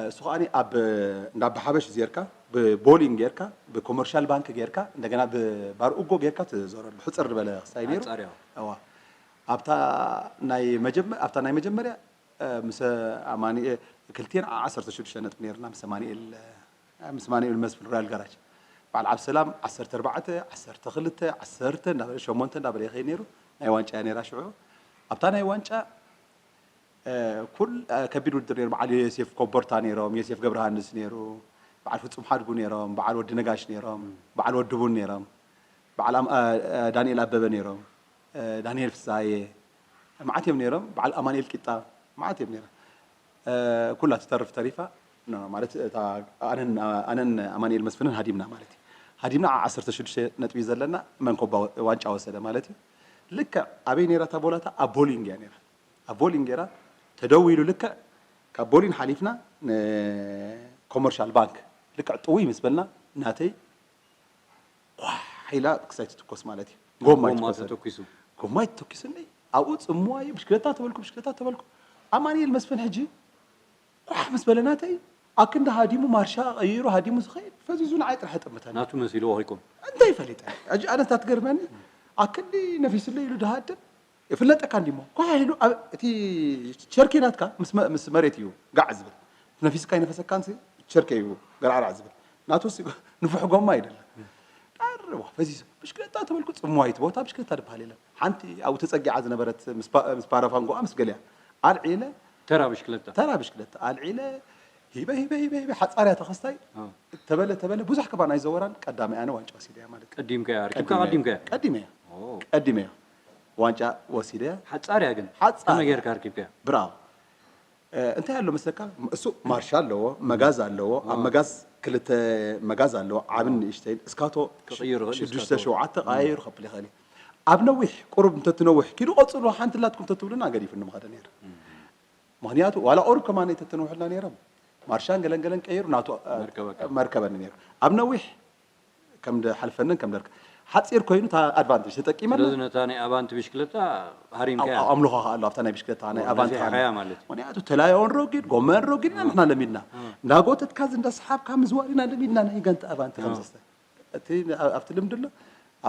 እሱ ከዓ ኣብ እንዳ ኣባሓበሽ ዜርካ ብቦሊንግ ጌርካ ብኮመርሻል ባንክ ጌርካ እንደገና ብባር ኡጎ ጌርካ ትዘረሉ ሕፅር ዝበለ ክሳይ ነይሩ ሓፃር ያው እዋ ኣብታ ናይ መጀመ ኣብታ ናይ መጀመርያ ምስ ኣማኒኤል ክልቴን ዓሰርተ ሽዱሽተ ነጥቢ ነይርና ምስ ኣማኒኤል ምስ ኣማኒኤል መስፍን ሪያል ጋራጅ በዓል ዓብሰላም ዓሰርተ ኣርባዕተ ዓሰርተ ክልተ ዓሰርተ እንዳበለ ሸሞንተ እንዳበለ ይኸይድ ነይሩ ናይ ዋንጫ እያ ነይራ ሽዑ ኣብታ ናይ ዋንጫ ኩል ከቢድ ውድድር ነይሩ በዓል ዮሴፍ ኮቦርታ ነይሮም ዮሴፍ ገብረሃንስ ነይሩ በዓል ፍጹም ሓድጉ ነይሮም በዓል ወዲ ነጋሽ ነይሮም በዓል ወዲ ቡን ነይሮም በዓል ዳንኤል ኣበበ ነይሮም ዳንኤል ፍሳየ መዓት እዮም ነይሮም በዓል ኣማንኤል ቂጣ መዓት እዮም ነይሮም ኩላ ትተርፍ ተሪፋ ማለት ኣነን ኣማንኤል መስፍንን ሃዲምና ማለት እዩ ሃዲምና ዓሰርተ ሽዱሽተ ነጥቢ ዘለና መንኮባ ዋንጫ ወሰደ ማለት እዩ ልክዕ ኣበይ ነይራ እታ ቦላታ ኣብ ቦሊንግ እያ ነይራ ኣብ ቦሊንግ ገይራ ተደዊሉ ልክዕ ካብ ቦሊን ሓሊፍና ንኮመርሻል ባንክ ልክዕ ጥውይ ምስ በልና ናተይ ኳሕ ኢላ ክሳይ ትትኮስ ማለት እዩ። ጎማ ጎማ ይትኮስ። ተተኪሱ። ጎማ ይትተኪስኒ ኣብኡ ጽምዋ እዩ። ብሽክለታ ተበልኩ፣ ብሽክለታ ተበልኩ። ኣማኒኤል መስፍን ሕጂ ኳሕ ምስ በለ ናተይ ኣክንዲ ሃዲሙ ማርሻ ቀይሩ ሃዲሙ ዝኸይድ ፈዚዙ ንዓይ ጥራሕ ጥምተኒ። ናቱ መሲልዎ ከይኮን። እንታይ ፈሊጠ? ሕጂ ኣነ እታ ትገርመኒ ኣክንዲ ነፊስለይ ኢሉ ድሃድም ይፍለጠካ እንዲሞ ኳሕ ኢሉ ኣብ እቲ ቸርኪ ናትካ ምስ መ- ምስ መሬት እዩ ጋዕ ዝብል ነፊስካ ይነፈሰካ ንሲ ቸርኪ እዩ ገራዕራዕ ዝብል ናቱ ሲ ንፉሕ ጎማ ይደለ ቀርዋ ፈዚዙ ብሽክለታ ተበልኩ ጽምዋይት ቦታ ብሽክለታ ድበሃል የለን ሓንቲ ኣብኡ ተጸጊዓ ዝነበረት ምስ ፓ- ምስ ፓራፋንጎኣ ምስ ገሊያ ኣልዒለ ተራ ብሽክለታ። ተራ ብሽክለታ ኣልዒለ ሂበ ሂበ ሂበ ሂበ ሓጻርያ ተኸስታይ ኣዎ። ተበለ ተበለ ብዙሕ ከባን ኣይዘወራን ቀዳሚ ኣነ ዋንጫ ወሲደ እያ ማለት እዩ። ቀዲምካ እያ፣ ረኪብካ ቀዲመ- ቀዲምካ እያ። ቀዲመ እያ ኦ። ቀዲመ እያ ዋንጫ ወሲደ እያ ሓጻር እያ ግን። ሓጻር ከመይ እያ። ጌርካ ረኪብካ እያ? ብራው እ፣ እንታይ ኣሎ መስለካ እሱ ማርሻ ኣለዎ መጋዝ ኣለዎ ኣብ መጋዝ ክልተ መጋዝ ኣለዎ ዓብን ንእሽተይን እስካቶ ክቕይሩ ይኽእል እዩ ሽዱሽተ እስካቶ። ሸውዓተ ቀያይሩ ከብል ይኽእል እዩ ኣብ ነዊሕ ቁሩብ እንተትነውሕ ኪዱ ቀጽሉ ሓንቲ ላትኩም ተትብሉና ገዲፉኒ ምኸደ ነይሩ ምክንያቱ ዋላ ቁሩብ ከማን ተትንውሕልና ነይሮም ማርሻን ገለንገለን ቀይሩ ናቱ እ፣ መርከበካ። መርከበኒ ነይሩ ኣብ ነዊሕ ከም ድሓልፈንን ከም ደርክ ሓፂር ኮይኑ እታ ኣድቫንቴጅ ተጠቂመና ስለዚ ነታ ናይ ኣባንቲ ብሽክለታ ሃሪምካ እያ። ኣምልኾ ከኣ ኣሎ ኣብታ ናይ ብሽክለታ ናይ ኦ፣ ኣባንቲ ነዚሕካያ ማለት እዩ። ምክንያቱ ተላዮን ረጊድ ጎመን ረጊድ ኢና ንሕና ለሚድና እንዳጎተትካ ዝንዳ ሰሓብካ ምዝዋር ኢና ለሚድና ናይ ጋንታ ኣባንቲ ከም ዘስተ እቲ ኣብቲ ልምዲ ኣሎ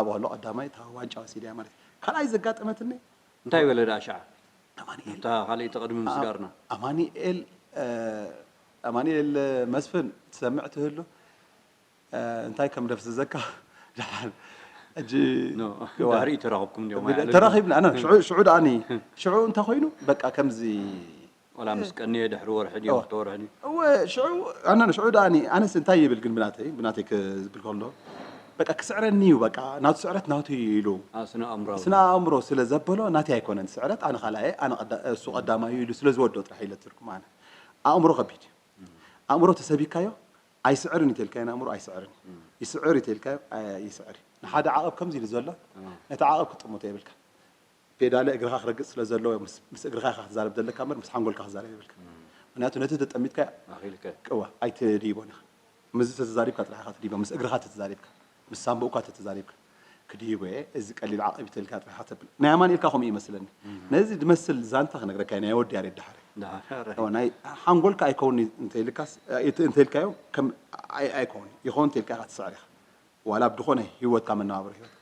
ኣብኡ ኣሎ ቀዳማይ እታ ዋንጫ ወሲድያ ማለት እዩ ካልኣይ ዘጋጠመትኒ እንታይ በለ ደኣ ሻዕ? ኣማኒኤል እታ ካልኣይቲ ቅድሚ ምስጋርና። ኣማኒኤል ኣማኒኤል መስፍን ትሰምዕ ትህሉ እንታይ ከም ደፍዝዘካ ደሓን ሕጂ ኖ፣ ድሕሪኡ ተራኸብኩም እንዲኦም፣ ኣይዓለልኩም። ተራኺብና ኣነ ሽዑ ሽዑ ደኣኒ ሽዑ እንታይ ኮይኑ በቃ ከምዚ ወላ ምስ ቀንየ ድሕሪ ወርሒ ድዩ እወ። ክልተ ወርሒ ድዩ? እወ ሽዑ ኣነ ሽዑ ደኣኒ ኣነስ እንታይ ይብል ግን ብናተይ ብናተይ ክዝብል ከሎ በቃ ክስዕረኒ እዩ በቃ ናቱ ስዕረት ናቱ እዩ ኢሉ ኣ፣ ስነ ኣእምራዊ። ስነ ኣእምሮ ስለ ዘበሎ ናተይ ኣይኮነን ስዕረት ኣነ ካልኣየ ኣነ ቀዳ- እሱ ቀዳማዩ ኢሉ ስለ ዝወዶ ጥራሕ ኢለ ትርኩም ኣነ ኣእምሮ ከቢድ እዩ ኣእምሮ ተሰቢካዮ ኣይስዕርን ይተልካዮ ንኣእምሮ ኣይስዕርን እዩ ይስዕር ይተልካዮ ኣይ- ይስዕር እዩ ንሓደ ዓቐብ ከምዚ ኢሉ ዘሎ ነቲ ዓቐብ ክጥምቶ የብልካ ፔዳለ እግርኻ ክረግጽ ስለ ዘለዎ ምስ ምስ እግርኻ ኢኻ ክትዛረብ ዘለካ እምበር ምስ ሓንጎልካ ክትዛረብ የብልካ ምክንያቱ ነቲ ተጠሚትካ ኣኺልከ። ቅዋ ኣይትድይቦን ኢኻ ምዚ ተተዛሪብካ ጥራሕ ኢኻ ትድይቦ ምስ እግርኻ ተተዛሪብካ ምስ ሳምቡእካ ተተዛሪብካ ክድይቦ እየ እዚ ቀሊል ዓቐብ ይተልካ ጥራሕ ኢኻ ተብል ናይ ኣማኒኤልካ ከምኡ ይመስለኒ ነዚ ዝመስል ዛንታ ክነግረካ እየ ናይ ወዲ ያሬድ ዳሕረ ዳሕረ። እዋ፣ ናይ ሓንጎልካ ኣይከውን እንተኢልካስ እንተኢልካዮ ከም ኣይ- ኣይከውን ይኸውን እንተኢልካ ኢኻ ትስዕር ኢኻ ዋላ ብድኾነ ህይወትካ መነባብሮ ህይወት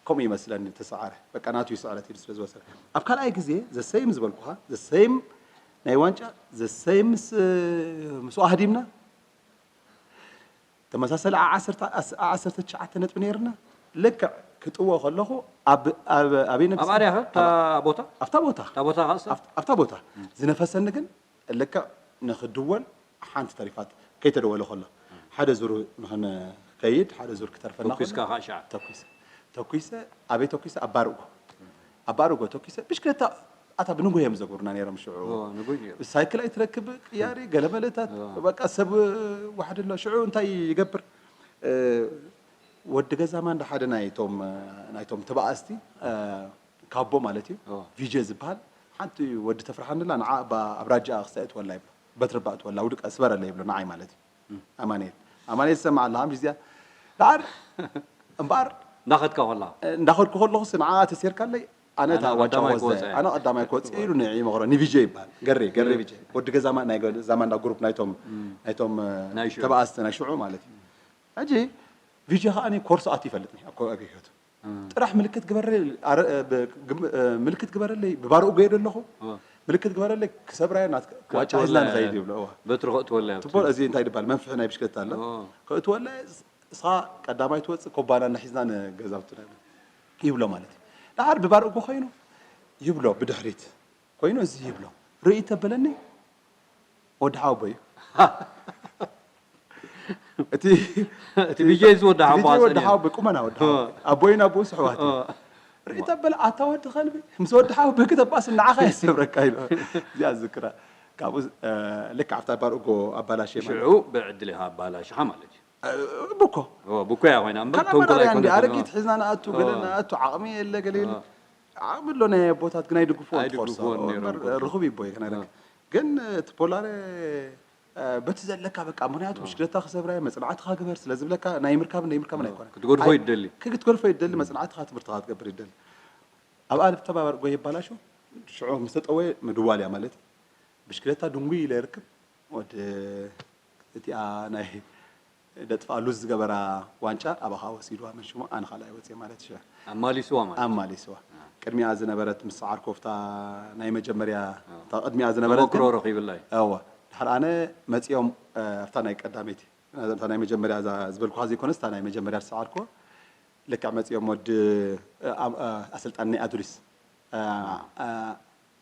ከምኡ ይመስለኒ ተሰዓረ በቃ ናቱ ይስዕረት ኢሉ ስለ ዝወሰደ ኣብ ካልኣይ ግዜ ዘሰይም ዝበልኩኻ ዘሰይም ናይ ዋንጫ ዘሰይም ምስ ምስኡ ኣህዲምና ተመሳሰለ ዓሰርተ ዓሰርተ ትሽዓተ ነጥቢ ነይርና ልክዕ ክጥዎ ከለኹ ኣብ ኣብ ኣበይ ነብሲ ኣብ ኣርያኸ እታ ቦታ ኣብታ ቦታ እታ ቦታ ኸኣሰ ኣብታ ቦታ ዝነፈሰኒ ግን ልክዕ ንክድወል ሓንቲ ተሪፋት ከይተደወለ ከሎ ሓደ ዙር ንክንከይድ ሓደ ዙር ክተርፈና ተኩስካ ከሎ ከዓ ሻዕ ተኩሰ ተኩሰ ኣበይ ተኩሰ ኣብ ባርጎ ኣብ ባርጎ ተኩሰ ብሽክለታ ኣታ ብንጉህ እዮም ዘጉርና ነይሮም ሽዑ ንጉይ ነይሩ ሳይክል ኣይትረክብ ቅያሪ ገለመለታት በቃ ሰብ ዋሕድ ኣሎ ሽዑ እንታይ ይገብር ወዲ ገዛ ማንዳ ሓደ ናይቶም ናይቶም ተባኣስቲ ካቦ ማለት እዩ ኦ። ቪጀ ዝበሃል ሓንቲ ወዲ ተፍርሓንላ ንዓ ኣብ ራጃ ክስተ እትወላ ይብሎ በትሪ ባ እትወላ ውድቀ ስበረለ ይብሎ ንዓይ ማለት እዩ ኣማኑኤል ኣማኑኤል ዝሰማዕ ኣለካ ምሽ እዚኣ ዳዓር እምበኣር እንዳኸድካ ከላ እንዳኸድኩ ከለኹስ ንዓ ተሴርካለይ ኣነ ኣነ እታ ዋጫ ቀዳማይ ወዘ ክወፅእ እየ። ኣነ ቀዳማይ ክወፅእ ኢሉ ንዒ መቕሮ ንቪጀ ይበሃል ገሬ ገሬ ቪጀ ወዲ ገዛ ማ- ናይ ገ- ዛማንዳ ግሩፕ ናይቶም ም። ናይቶም እ፣ ናይ ሽዑ። ተባኣስቲ ናይ ሽዑ ማለት እዩ ሕጂ ቪጀ ከዓ ኮርሶ ኣት ይፈልጥ ኣብ ኮ- ኣብ ህይወቱ እ። ጥራሕ ምልክት ግበረለይ ኣረ- እ፣ ብ- ግም- እ፣ ምልክት ግበረለይ ብባርኡ ጎየ ኣለኹ እ። ምልክት ግበረለይ ክሰብራዮ ናት ዋጫ ከእትወላ ሒዝና እየ። ንኸይድ ይብሎ እዋ በትሪ ከእትወላ እያ ትቦል እዚ እንታይ ይባል መንፍሒ ናይ ብሽክለታ ኣሎ ኦ። ከእትወላ ንስኻ ቀዳማይ ትወፅእ ኮባና እናሒዝና ንገዛውትና ይብሎ ማለት እዩ ደሓር ብባርኡ ኮይኑ ይብሎ ብድሕሪት ኮይኑ እዚ ይብሎ ርእይ ተበለኒ ወዲ ሓወቦ እዩ እቲ እቲ ቪጀይ ዝወዲ ሓወቦ ቪጀይ ወዲ ኣፀኒሑ። ሓወቦ ቁመና ወዲ ሓወቦ ኣቦይን ኣቦኡ ስሕዋት እዩ። ርእይ ተበለ ኣታ ወዲ ከልቢ ምስ ወዲ ሓወቦ ክተባስ ንዓኻ የሰብረካ ኢሉ እዚኣ ዝክራ ካብኡ እ፣ ልክዕ ኣብታ ባርኡጎ ኣባላሽ ሽዑ ብዕድል ኢኻ ኣባላሽኻ ማለት እዩ ብኮ ኦ፣ ብኮ እያ ኮይና እምበር ካና ተንኮል መራርያ እንዲ ኣይኮነትን። ኣረጊት ሒዝና ንኣቱ ገለ ኦ። ንኣቱ ዓቕሚ የለ ገለ የለ ኦ። ዓቕሚ ኣሎ ናይ ኣቦታት ግን ኣይድግፍዎ ኣይድግፍዎን ነይሮም ርኹብ ይቦ ከነረክ ግን እቲ ፖላረ በቲ ዘለካ በቃ፣ ምክንያቱ ብሽክለታ ክሰብራየ መጽናዕትኻ ግበር ስለ ዝብለካ፣ ናይ ምርካብን ናይ ምርካብን ኣይኮነን። ክትገድፎ ይደሊ። ክትገድፎ ይደሊ፣ መጽናዕትኻ ትምህርትኻ ክትገብር ይደሊ። ኣብኣ ልብተባበር ጎይ ይባላሾ ሽዑ ምስ ተጠወየ ምድዋል እያ ማለት እዩ። ብሽክለታ ድንጉይ ኢለ ይርክብ፣ ወዲ እቲኣ ናይ ደጥፋ ሉዝ ዝገበራ ዋንጫ ኣባኻ ወሲድዋ፣ መን ሽሙ ኣነ ካልኣይ ወፅየ ማለት እዩ። ኣማሊስዋ ማለት ኣማሊስዋ። ቅድሚኣ ዝነበረት ምስ ሰዓርኮ፣ እታ ናይ መጀመርያ፣ እታ ቅድሚኣ ዝነበረት ተመክሮ ረኺብላ እዩ። እዋ፣ ድሓር ኣነ መፂኦም ኣብታ ናይ ቀዳመይቲ፣ እታ ናይ መጀመርያ እዛ ዝበልኩኻ ዘይኮነስ፣ እታ ናይ መጀመርያ ዝሰዓርኮ ልክዕ መፂኦም ወዲ ኣሰልጣኒ ናይ ኣዱሊስ፣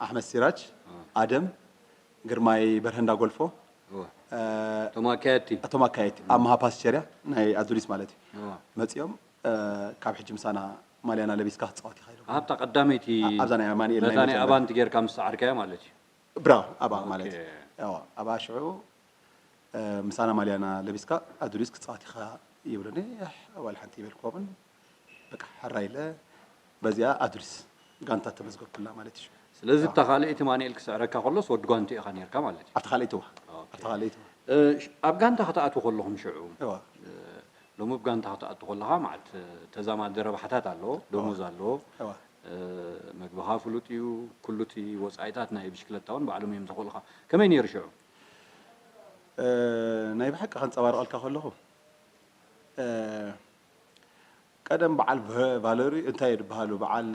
ኣሕመድ ሲራጅ፣ ኣደም ግርማይ፣ በርሀ እንዳ ጎልፎ፣ እቶም ኣካየድቲ እቶም ኣካየድቲ ኣብ መሃፓስ ሸርያ ናይ ኣዱሊስ ማለት እዩ። መፂኦም ካብ ሕጂ ምሳና ማልያና ለቢስካ ክትፃወት ኢኻ ኢሎም። ኣብታ ቀዳመይቲ ኣብዛ ናይ ኣማኑኤል በታ ናይ ኣባንቲ ጌርካ ምስ ሰዓርካያ ማለት እዩ። ብራው ኣባ ማለት እዩ። ኣባ ሽዑ ምሳና ማልያና ለቢስካ ኣዱሊስ ክትፃወት ኢኻ ይብሉኒ። ዋላ ሓንቲ ይበልኩዎምን፣ በቃ ሕራይ ኢለ በዚኣ ኣዱሊስ ጋንታ ተመዝገብኩላ ማለት እዩ። ስለዚ ኣብታ ካልኣይቲ ማንኤል ክስዕረካ ከሎስ ወዲ ጓንቱ ኢኻ ኔርካ ማለት እዩ። ኣብታ ካልኣይቲ እዋ ኣብታ ካልኣይቲ እዋ ኣብ ጋንታ ክትኣትዉ ከለኹም ሽዑ እዋ ሎሚ ብ ጋንታ ክትኣትዉ ከለኻ ማለት ተዛማዲ ረብሓታት ኣለዎ፣ ደሞዝ ኣለዎ፣ እዋ መግብኻ ፍሉጥ እዩ፣ ኩሉ እቲ ወፃኢታት ናይ ብሽክለታ እውን ባዕሎም እዮም ዘኽእሉኻ። ከመይ ነይሩ ሽዑ? ናይ ብሓቂ ከንፀባርቐልካ ከለኹ ቀደም በዓል ቫለሪ እንታይ እዩ ዝበሃሉ በዓል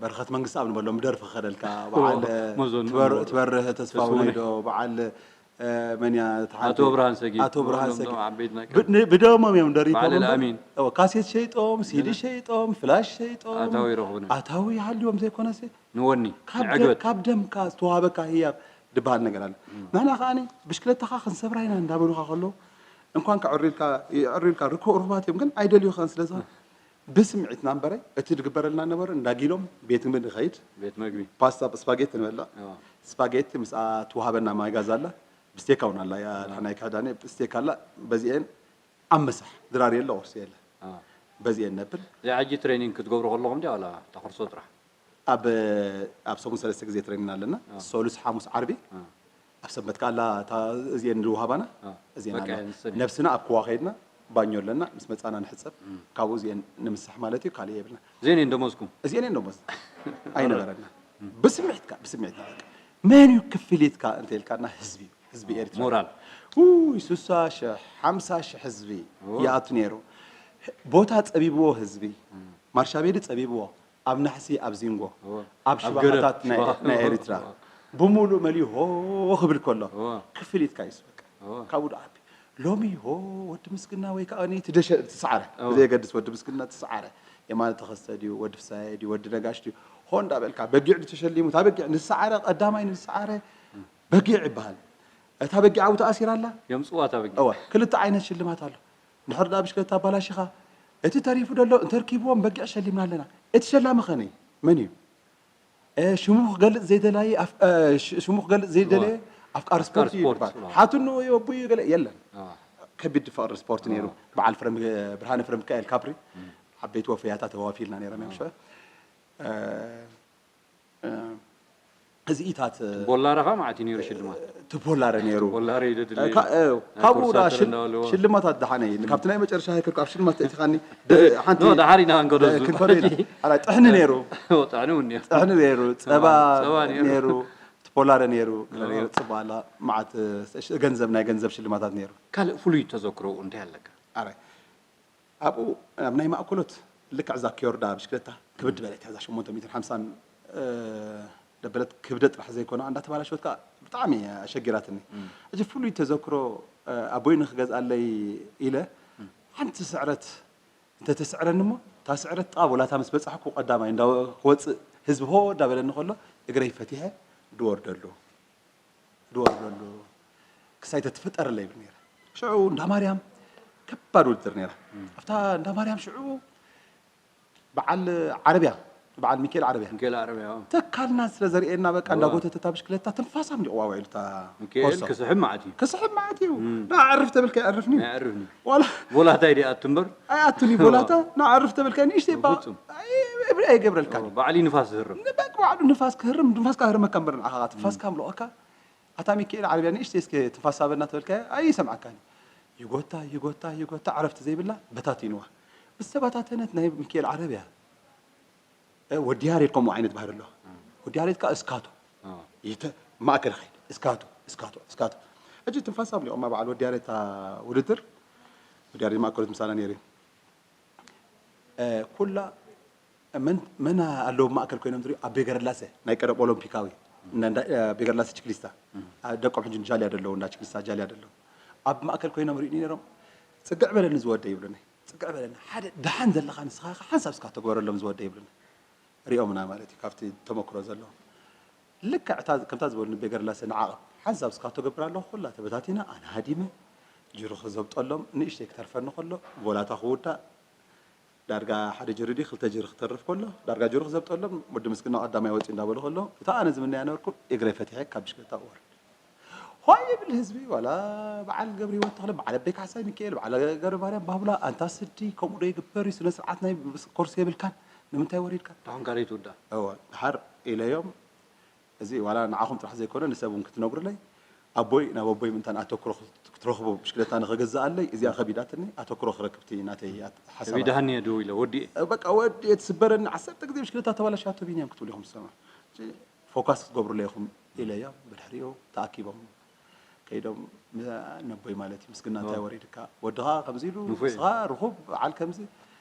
በረኸት መንግስቲ ኣብ ንበሎም ደርፊ ከደልካ በዓል ትበርህ ተስፋው ናይዶ በዓል መን እያ ኣቶ ብርሃን ሰጊድ ኣቶ ብርሃን ሰጊድ ብደሞም እዮም ደሪቶም ካሴት ሸይጦም ሲዲ ሸይጦም ፍላሽ ሸይጦም ኣታዊ ይረኽቡ ኣታዊ ይሃልዎም ዘይኮነሲ ንወኒ ካብ ደምካ ዝተዋሃበካ ህያብ ዝበሃል ነገር ኣሎ። ንሕና ከኣ ብሽክለታኻ ክንሰብራ ኢና እንዳበሉኻ ከለዉ እንኳን ከዕርዩልካ ይዕርዩልካ ርኩባት እዮም ግን ኣይደልዩኻን ስለ ዝኾነ ብስምዒትና እምበረ እቲ ዝግበረልና ነበረ እንዳጊሎም ቤት ምግቢ ንኸይድ ቤት ምግቢ ፓስታ ስፓጌቲ ንበልዕ ስፓጌቲ ምስኣ ትወሃበና ማይ ጋዝ ኣላ ብስቴካ እውን ኣላ ናይ ክሕዳኒ ስቴካ ኣላ በዚኤን ኣብ ምሳሕ ድራር የለ ቁርሲ የለ በዚኤን ነብል እዚኣ ሕጂ ትሬኒንግ ክትገብሩ ከለኹም ድያ ዋላ ተኽርሶ ጥራሕ ኣብ ኣብ ሰሙን ሰለስተ ግዜ ትሬኒን ኣለና። ሶሉስ፣ ሓሙስ፣ ዓርቢ ኣብ ሰንበት ከኣላ እታ እዚኤን ዝውሃባና እዚኤን ኣለዋ። ነብስና ኣብ ክዋ ከይድና ባኞ ኣለና ምስ መጻና ንሕጸብ ካብኡ እዚኤን ንምስሕ ማለት እዩ ካልእ የብልና። እዚኤን እየን ደሞዝኩም። እዚኤን እየን ደሞዝ ኣይነበረና ብስምዒትካ ብስምዒትና በቃ መን እዩ ክፍሊትካ እንተ ኢልካና ህዝቢ እዩ ህዝቢ ኤርትራ ሞራል ውይ ስሳ ሽሕ ሓምሳ ሽሕ ህዝቢ ይኣቱ ነይሩ። ቦታ ጸቢብዎ ህዝቢ ማርሻቤዲ ጸቢብዎ ኣብ ናሕሲ ኣብ ዚንጎ ኣብ ሽባኻታት ናይ ኤሪትራ ብምሉእ መሊኡ ሆ ክብል ከሎ ክፍሊትካ ይስበካ ካብኡ ዶ ዓቢ ሎሚ ሆ ወዲ ምስግና ወይ ከዓ እቲ ደሸ ትስዓረ ብዘየገድስ ወዲ ምስግና ትስዓረ የማነ ተኸስተ ድዩ ወዲ ፍሳየ ድዩ ወዲ ነጋሽ ድዩ ሆ እንዳበልካ በጊዕ ድዩ ተሸሊሙ እታ በጊዕ ንስዓረ ቀዳማይ ንስዓረ በጊዕ ይበሃል እታ በጊዕ ኣብኡ ተኣሲራ ኣላ የምፅዋ እታ በጊዕ እወ ክልተ ዓይነት ሽልማት ኣሎ እንድሕር ደኣ ብሽክለታ ኣባላሺኻ እቲ ተሪፉ ደሎ እንተርኪብዎም በጊዕ ሸሊምና ኣለና እቲ ሸላሚ ኸነይ መን እዩ ሽሙ ክገልጽ ዘይደላይ ሽሙ ክገልጽ ዘይደለየ ኣፍቃሪ ስፖርት እዩ ይባል ሓትኑ እዩ ኣቦ እዩ ገለ የለን ከቢድ ፍቅሪ ስፖርት ነይሩ በዓል ብርሃነ ፍረ ሚካኤል ካፕሪ ዓበይቲ ወፈያታ ተዋፊልና ነይሮም እዮም ሽዑ እዚኢታት ቦላረኻ ማለት እዩ ነይሩ ሽልማት ትቦላረ ነይሩ ቦላረ ይደድለ ካብኡ ሽልማታት ደሓነ ካብቲ ናይ መጨረሻ ሃይከርኩ ኣብ ሽልማት ተእቲኻኒ ሓንቲ ዳሓር ኢና ክንከዶ ክንከዶ ኢና ጥሕኒ ነይሩ ጥሕኒ እውን ጥሕኒ ነይሩ ጸባ ነይሩ ትፖላረ ነይሩ ጽባላ ማዓት ገንዘብ ናይ ገንዘብ ሽልማታት ነይሩ ካልእ ፍሉይ ተዘክሮ እንታይ ኣለካ ኣብኡ ኣብ ናይ ማእኮሎት ልክዕ እዛ ኪዮርዳ ብሽክለታ ክብድ በለት እዛ ሸሞንተ ሚእትን ሓምሳን ደበለት ክብደት ጥራሕ ዘይኮነ እንዳተባላሸወት ከዓ ብጣዕሚ ኣሸጊራትኒ ሕጂ ፍሉይ ተዘክሮ ኣቦይ ንክገዝኣለይ ኢለ ሓንቲ ስዕረት እንተተስዕረኒ እሞ እታ ስዕረት ጥቓ ወላታ ምስ በፃሕኩ ቀዳማይ እንዳ ክወፅእ ህዝቢ ሆ እንዳበለኒ ከሎ እግረይ ፈቲሐ ድወርደሉ ድወርደሉ ክሳይ ተትፍጠረለይ ይብል ነይረ። ሽዑ እንዳ ማርያም ከባድ ውድድር ነይራ። ኣብታ እንዳ ማርያም ሽዑ በዓል ዓረብያ በዓል ሚካኤል ዓረብያ ሚካኤል ዓረብያ ተካልና ስለ ዘርእየና በቃ እንዳጎተተ እታ ብሽክለታ ትንፋሳ ምሊቕዋ ውዒሉ እታ ሚካኤል ኮሶ። ክስሕብ መዓት እዩ ክስሕብ መዓት እዩ ንዓርፍ ተብልካ ኣይዕርፍን እዩ ኣይዕርፍን እዩ ዋላ ቦላታ ይደኣ ትንበር ኣይኣቱን እዩ ቦላታ ንዓርፍ ተብልካ ንእሽተይ ባ ፍጹም። ኣይ- እብሪ ኣይገብረልካን እዩ ባዕሊ ንፋስ ዝህርም ንበቅ ባዕሉ ንፋስ ክህርም ንፋስ ክህርመካ እምበር ንዓኻ ትንፋስካ ምልቐካ ኣታ ሚካኤል ዓረብያ ንእሽተይ እስከ ትንፋስ ሃበና ተበልካዮ ኣይሰምዓካን እዩ። ይጎታ፣ ይጎታ፣ ይጎታ፣ ዕረፍቲ ዘይብላ በታቲንዋ። ምስ ተበታተነት ናይ ሚካኤል ዓረብያ፣ እ፣ ወዲ ያሬድ ከምኡ ዓይነት ባህሪ ኣለዋ። ወዲ ያሬድ ከኣ እስካቶ። ኣዎ። ይተ-፣ ማእከል ኸይድ፣ እስካቶ፣ እስካቶ፣ እስካቶ። ሕጂ ትንፋስ ኣብሊቖማ በዓል ወዲ ያሬድ እታ ውድድር፣ ወዲ ያሬድ ማእከሎት ምሳና ነይሩ እዩ። እ፣ ኩላ መን፣ መን ኣለዉ ኣብ ማእከል ኮይኖም ትሪኡ? ኣቤ ገረላሰ፣ ናይ ቀደም ኦሎምፒካዊ፣ እንዳ፣ እንዳ፣ ኣቤ ገረላሰ ችክሊስታ። እ። ኣ፣ ደቆም ሕጂ ጃልያ ደለዉ፣ እንዳ ችክሊስታ ጃልያ ደለዉ። ኣብ ማእከል ኮይኖም ሪኡኒ ነይሮም። "ጽግዕ በለኒ ዝወደይ" ይብሉኒ። "ጽግዕ በለኒ፣ ሓደ ደሓን ዘለኻ ንስኻ ኢኻ፣ ሓንሳብ እስካ ተግበረሎም ዝወደይ" ይብሉኒ። ሪኦምና ማለት እዩ፣ ካብቲ ተመክሮ ዘለዎም። ልክዕ እታ፣ ከምታ ዝበሉኒ ኣቤ ገረላሰ ንዓቐብ፣ ሓንሳብ እስካ ተገብር ኣለኹ፣ ኩላ ተበታቲና፣ ኣነ ሃዲመ፣ ጅሩኽ ዘብጠሎም፣ ንእሽተይ ክተርፈኒ ከሎ፣ ጎላታ ክውዳእ፣ ዳርጋ ሓደ ጅሪ ድዩ ክልተ ጅሪ ክተርፍ ከሎ፣ ዳርጋ ጅሩኽ ዘብጠሎም፣ ወዲ ምስግና ቀዳማይ ወጺኡ እንዳበሉ ከሎ፣ እታ ኣነ ዝምነያ ነበርኩ፣ እግረይ ፈቲሐ ካብ ብሽክለታ እወርድ። ሆይ ይብል ህዝቢ፣ ዋላ በዓል ገብረህይወት ተኽለ፣ በዓል ኣበይ ካሕሳይ ሚካኤል፣ በዓል ገብረ ማርያም ባቡላ፣ ኣንታ ስዲ፣ ከምኡ ዶ ይግበር እዩ? ስነ ስርዓት ናይ ኮርስ የብልካን፣ ንምንታይ ወሪድካ? ደሓን ካልኣይ ትውዳእ። እወ፣ ድሓር ኢለዮም፣ እዚ ዋላ ንዓኹም ጥራሕ ዘይኮነ ንሰብ እውን ክትነግሩለይ፣ ኣቦይ፣ ናብ ኣቦይ ምእንታን ኣተኩሮ ክት-፣ ክትረኽቡ ብሽክለታ ንኽገዝኣለይ፣ እዚኣ ከቢዳትኒ፣ ኣተኩሮ ክረክብ እቲ ናተይ ኣት-፣ ሓሳባት። ከቢዳትኒ እየ ደው ኢለ፣ ወዲኤ። በቃ ወዲኤ ትስበረኒ፣ ዓሰርተ ግዜ ብሽክለታ ተባላሽያቶ ቢንያም ክትብሉ ኢኹም ትሰምዑ። ሕጂ ፎካስ ክትገብሩለይ ኢኹም ኢለዮም፣ ብድሕሪኡ ተኣኪቦም ከይዶም ም-፣ ነቦይ ማለት እዩ፣ ምስግና እንታይ ኣዎ። ወሪድካ? ወድኻ ከምዚ ኢሉ፣ ንፉዕ እዩ። ንስኻ ርኹብ በዓል ከምዚ፣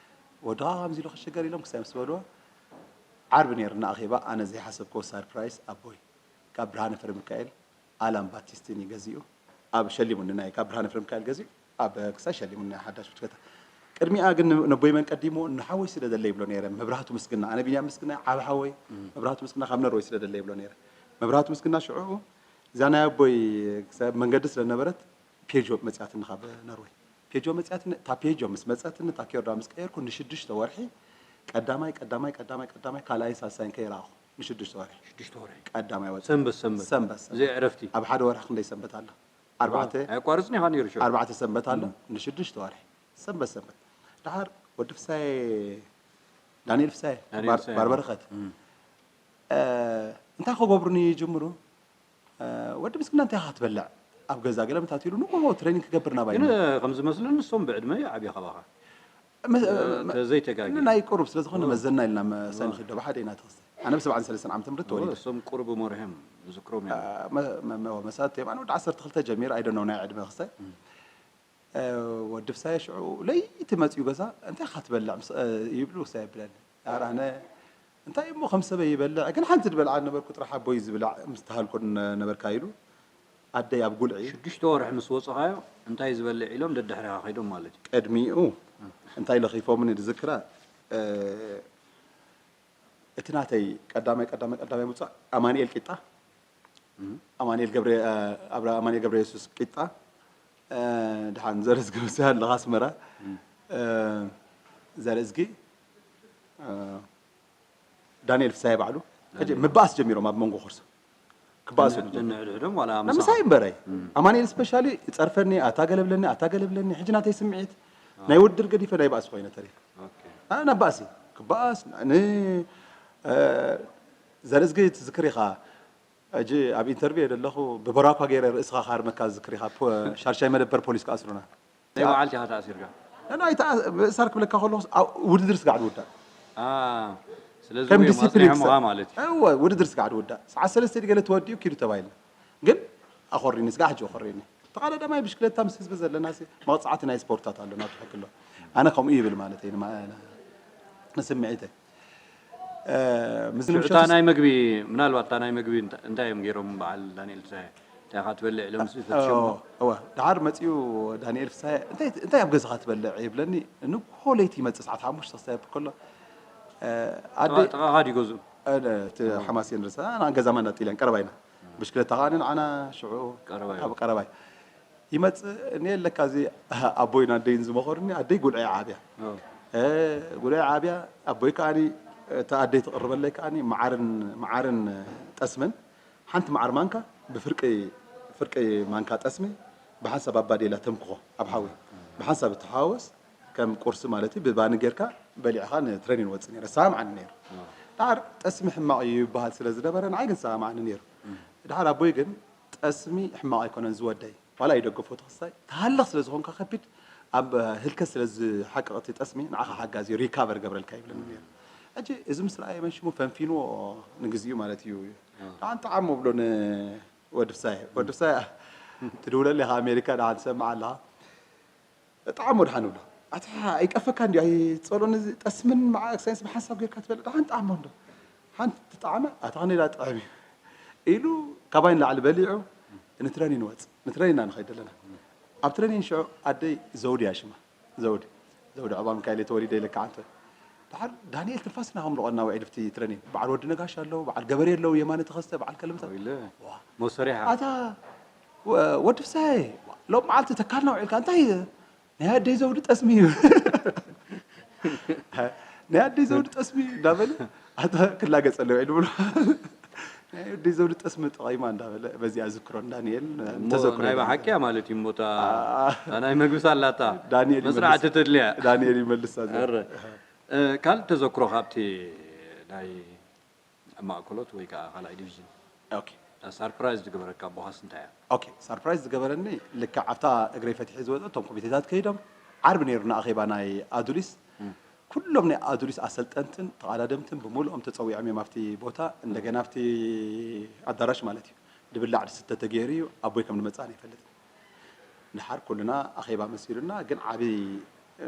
ወድኻ ከምዚ ኢሉ ክሽገር ኢሎም ክሳይ ምስ በልዎ፣ ዓርቢ ነይርና ኣኼባ፣ ኣነ ዘይሓሰብክዎ ሳርፕራይዝ ኣቦይ ካብ ብርሃነ ፍረሚካኤል ኣላን ባቲስቲኒ ገዚኡ፣ ኣብ ሸሊሙኒ፣ ናይ ካብ ብርሃነ ፍረሚካኤል ገዚኡ ኣብ ክሳይ ሸሊሙኒ ናይ ሓዳሽ ብሽክለታ። ቅድሚኣ ግን ን-፣ ነቦይ መን ቀዲሙ? ንሓወይ ስለ ደለ ይብሎ ነይረ፣ መብራህቱ ምስግና። ኣነ ቢንያም ምስግና ዓቢ ሓወይ፣ እም። መብራህቱ ምስግና ካብ ነርወይ ስለ ደለ ይብሎ ነይረ። መብራህቱ ምስግና ሽዑ እዛ ናይ ኣቦይ ክሳብ መንገዲ ስለ ነበረት ፔጆ መጽያትኒ ካብ ነርወይ። ፔጆ መጽያትኒ፣ እታ ፔጆ ምስ መጸትኒ፣ እታ ኪዮዳ ምስ ቀየርኩ፣ ንሽዱሽተ ወርሒ ቀዳማይ፣ ቀዳማይ፣ ቀዳማይ፣ ቀዳማይ፣ ካልኣይን ሳልሳይን ከይረኣኹ፣ ንሽዱሽተ ወርሒ። ሽዱሽተ ወርሒ። ቀዳማይ ወርሒ። ሰንበት፣ ሰንበት። ሰንበት፣ ሰንበት። ዘይዕረፍቲ። ኣብ ሓደ ወርሒ ክንደይ ሰንበት ኣሎ? ኣርባዕተ። ኣየቋርጽን ኢኻ ነይሩ ሽዑ። ኣርባዕተ ሰንበት ኣሎ፣ እም። ንሽዱሽተ ወርሒ። ሰንበት፣ ሰንበት። ደሓር ወዲ ፍሳዬ፣ ዳንኤል ፍሳዬ፣ ዳንኤል ባር-፣ ፍሳዬ። ባርበረኸት። እም። እ፣ እንታይ ክገብሩኒ ይጅምሩ? እ፣ "ወዲ ምስግና እንታይ ኢኻ ትበልዕ? ኣብ ገዛ ገለ ምታት" ኢሉ ንግሆ ትሬኒንግ ክገብር ናባይ ግን ይመ-፣ ከም ዝመስለኒ ንሶም ብዕድመ ይዓብዩ ካባኻ። መ-፣ እ፣ መ-፣ ተዘይተጋግየ። ናይ ቁሩብ ስለ ዝኾነ እወ። መዘና ኢልና መ-፣ ሳይንኺድ ዶ ብሓደ ኢና ተኸስተ። ኣነ ብ ሰብዓን ሰለስተን ዓመተ ምህረት እወ፣ ተወሊደ። እሶም ቁሩብ እሞርሕዮም ዝዝክሮም እ፣ እዮም። መ-፣ መ-፣ መ-፣ መሳት እዮም። ኣነ ወዲ ዓሰርተ ክልተ ጀሚረ፣ I don't know ናይ ዕድመ ክስታይ። እም። እ፣ ወዲ ፍሳየ ሽዑ ለይቲ መጺኡ ገዛ፣ "እንታይ ኢኻ ትበልዕ?" ምስ-፣ እ፣ ይብሉ፣ ውሳይ የብለኒ። ኣረ ኣነ እንታይ እሞ ከም ሰበይ ይበልዕ፣ ግን ሓንቲ ዝበልዓ ነበርኩ ጥራሕ ኣቦይ ዝብላዕ ምስ ተሃልኮ ነ-፣ ነበርካ ኢሉ ኣደይ ኣብ ጉልዒ። ሽዱሽተ ወርሒ ምስ ወጽኻዮ እንታይ ዝበልዕ ኢሎም ደድሕሪኻ ከይዶም ማለት እዩ። ቅድሚኡ እንታይ ለኺፎምኒ ዝዝክራ፣ እ፣ እቲ ናተይ ቀዳማይ፣ ቀዳማይ፣ ቀዳማይ ምውጻእ ኣማኑኤል ቂጣ፣ እም። ኣማኑኤል ገብረ፣ እ፣ ኣብረ-፣ ኣማኑኤል ገብረ የሱስ ቂጣ፣ እ፣ ድሓን ዘርዝጊ ወሲያ ኣለኻ ኣስመራ፣ እም። እ፣ ዘርእዝጊ፣ እ፣ ዳንኤል ፍሳየ ባዕሉ፣ ሕጂ ዳንኤል። ምባኣስ ጀሚሮም ኣብ መንጎ ኮርሶ። ክባኣሱ ነን-፣ ጀሚሮም። ነንሕድሕዶም ዋላ ና ምሳኻ? ምሳይ እምበረይ። እም። ኣማኑኤል ስፔሻሊ ይጸርፈኒ፣ ኣታ ገለ ብለኒ፣ ኣታ ገለ ብለኒ። ሕጂ ናተይ ስምዒት፣ ኣዎ። ናይ ውድድር ገዲፈ ናይ ባእሲ ኮይነ ተሪፈ። ኦኬ። ኣነ ናብ ባእሲ፣ ክባኣስ፣ ን-፣ እ፣ ዘርእዝጊ ትዝክር ኢኻ። ሕጂ ኣብ ኢንተርቪው እየ ዘለኹ፣ ብበራኳ ገይረ ርእስኻ ክሃርመካ ዝዝክር ኢኻ፣ ፖ-፣ ሻድሻይ መደበር ፖሊስ ክኣስሩና። ናይ በዓልቲ ኢኻ ተኣሲርካ? ኣነ ኣይተኣ-፣ ምእሳር ክብለካ ከለኹ፣ ኣብ ውድድር ስጋዕ ዝውዳእ። ኣ፣ ስለዚ ከም እውን እዮም ዲሲፕሊን ኣጽኒሖምኻ ክሰ-፣ ማለት እዩ። እወ፣ ውድድር ስጋዕ ዝውዳእ። ሰዓት ሰለስተ ድገለ ተወዲኡ ኪዱ ተባሂልና። ግን ኣኾሪኒ፣ ስጋዕ ሕጂ ኣኾሪኒ። ተቐዳዳማይ ብሽክለታ ምስ ህዝቢ ዘለናሲ መቕጻዕቲ ናይ ስፖርታት ኣሎ፣ ናቱ ሕጊ ኣሎ። ኣነ ከምኡ ይብል ማለት እዩ፣ ንማ-፣ ንስምዒተይ። እ፣ ምስ ሽዑ ንምሸቱ እታ ናይ መግቢ፣ ምናልባት እታ ናይ መግቢ እንታ-፣ እንታይ እዮም ገይሮም በዓል ዳንኤል ፍስሃየ? እንታይ ኢኻ ትበልዕ ኢሎም ሲ ፈትሾሞ? እወ፣ እወ። ደሓር መጺኡ ዳንኤል ፍስሃየ፣ "እንታይ፣ እንታይ ኣብ ገዛኻ ትበልዕ?" ይብለኒ። ንግሆ ለይቲ ይመጽእ፣ ሰዓት ሓሙሽተ ክሳብ ከሎ፣ እ፣ ኣደ-፣ ጥቓ-፣ ጥቓኻ ድዩ ገዝኡ? እ፣ እቲ ሓማሴን ርእሰ፣ ኣና ገዛ ማንዳ ጥልያን ቀረባ ኢና። ብሽክለታ ከኣ ንዓና ሽዑ ቀረባ እዩ። ኣብ ቀረባ እዩ። ይመጽእ እኔ ለካ እዚ ኣቦይን ኣደይን ዝመኸሩኒ፣ ኣደይ ጉልዒ ዓብያ። ኦ። እ፣ ጉልዒ ዓብያ፣ ኣቦይ ከኣኒ እታ ኣደይ ትቕርበለይ ከኣኒ መዓርን፣ መዓርን ጠስምን፣ ሓንቲ መዓር ማንካ ብፍርቂ፣ ፍርቂ ማንካ ጠስሚ ብሓንሳብ ኣብ ባዴላ ተምክኾ፣ ኣብ ሓዊ። ብሓንሳብ እትሓወስ ከም ቁርሲ ማለት እዩ፣ ብባኒ ጌርካ በሊዕኻ ንትሬኒን ወጽእ ነይረ። ሰማምዓኒ ነይሩ። ኦ። ደሓር ጠስሚ ሕማቕ እዩ ይበሃል ስለ ዝነበረ፣ ንዓይ ግን ሰማምዓኒ ነይሩ። እም። ደሓር ኣቦይ ግን ጥ-፣ ጠስሚ ሕማቕ ኣይኮነን ዝወደይ፣ ዋላ ይደገፎ ተኸሳይ ተሃለኽ ስለ ዝኾንካ ከቢድ ኣብ ህልከት ስለ ዝሓቅቕ እቲ ጠስሚ ንዓኻ ሓጋዚ እዩ፣ ሪካቨር ገብረልካ ይብለኒ ነይሩ። ሕጂ እዚ ምስ ረኣየ መን ሽሙ ፈንፊንዎ ንግዚኡ ማለት እዩ። ደሓን ጠዓሞ ብሎ ንወዲ ፍሳየ። ወዲ ፍሳየ ትድውለለይ ኢኻ ኣሜሪካ ደሓን ትሰምዕ ኣለኻ። ጠዓሞ ደሓን ብሎ። ኣታ ኣይቀፈካ እንዲ ኣይጸሎን እዚ ጠስምን መዓ ሳይንስ ብሓንሳብ ጌርካ ትበልዕ ደሓን ጠዓሞ እንዶ። ሓንቲ ጠዓመ ኣታ ከኔዳ ጥዕም እዩ ኢሉ ካባይ ንላዕሊ በሊዑ ንትረኒን ወጽእ። ንትረኒን ኢና ንኸይድ ዘለና። ኣብ ትረኒን ሽዑ ኣደይ ዘውዲ እያ ሽማ። ዘውዲ። ዘውዲ ዑቕባ ሚካኤል እየ ተወሊደ ኢለካ ዓንተ። ደሓር ዳንኤል ትንፋስና ከምልቖና ውዒሉ ብቲ ትረኒን። በዓል ወዲ ነጋሽ ኣለዉ፣ በዓል ገበሬ ኣለዉ፣ የማነ ተኸስተ፣ በዓል ከለምታ። ወይለ። ዋ። መውሰሪሓ። ኣታ ወ-፣ ወዲ ፍሳየ ሎም መዓልቲ ተካልና ውዒልካ እንታይ ናይ ኣደይ ዘውዲ ጠስሚ እዩ። ናይ ኣደይ ዘውዲ ጠስሚ እዩ እንዳበለ ኣታ ክላገጸለ ውዒሉ ብሎ። ናይ ኣደይ ዘውዲ ጠስሚ ጠቒማ እንዳበለ በዚኣ ዝክሮን ዳንኤል እሞ እንተዘክሮ ናይ ይደሊ። ብሓቂ እያ ማለት እዩ። እሞ እታ ኣ-፣ እታ ናይ መግቢ ሳላ እታ ዳንኤል መስራዕቲ ይመልስ-፣ ተድልያ። ዳንኤል ይመልሳ ዘ-፣ ኣረ። እ፣ ካልእ ተዘክሮ ካብቲ ናይ ማእከሎት ወይ ከዓ ካልኣይ ዲቪዥን ኦኬ። ሳርፕራይዝ ዝገበረካ ኣቦኻስ እንታይ እያ? ኦኬ፣ ሳርፕራይዝ ዝገበረኒ ልክዕ ኣብታ እግረይ ፈቲሐ ዝወፅእ እቶም ኮሚቴታት ከይዶም ዓርቢ ነይሩና ኣኼባ ናይ ኣዱሊስ። እም። ኩሎም ናይ ኣዱሊስ ኣሰልጠንትን ተቐዳደምትን ብምሉኦም ተፀዊዖም እዮም ኣብቲ ቦታ። እንደገና ኣብቲ ኣዳራሽ ማለት እዩ። ድብላዕ ድስተ ተገይሩ እዩ። ኣቦይ ከም ዝመፅእ ኣይፈልጥን። ድሓር ኩልና ኣኼባ መሲሉና፣ ግን ዓቢ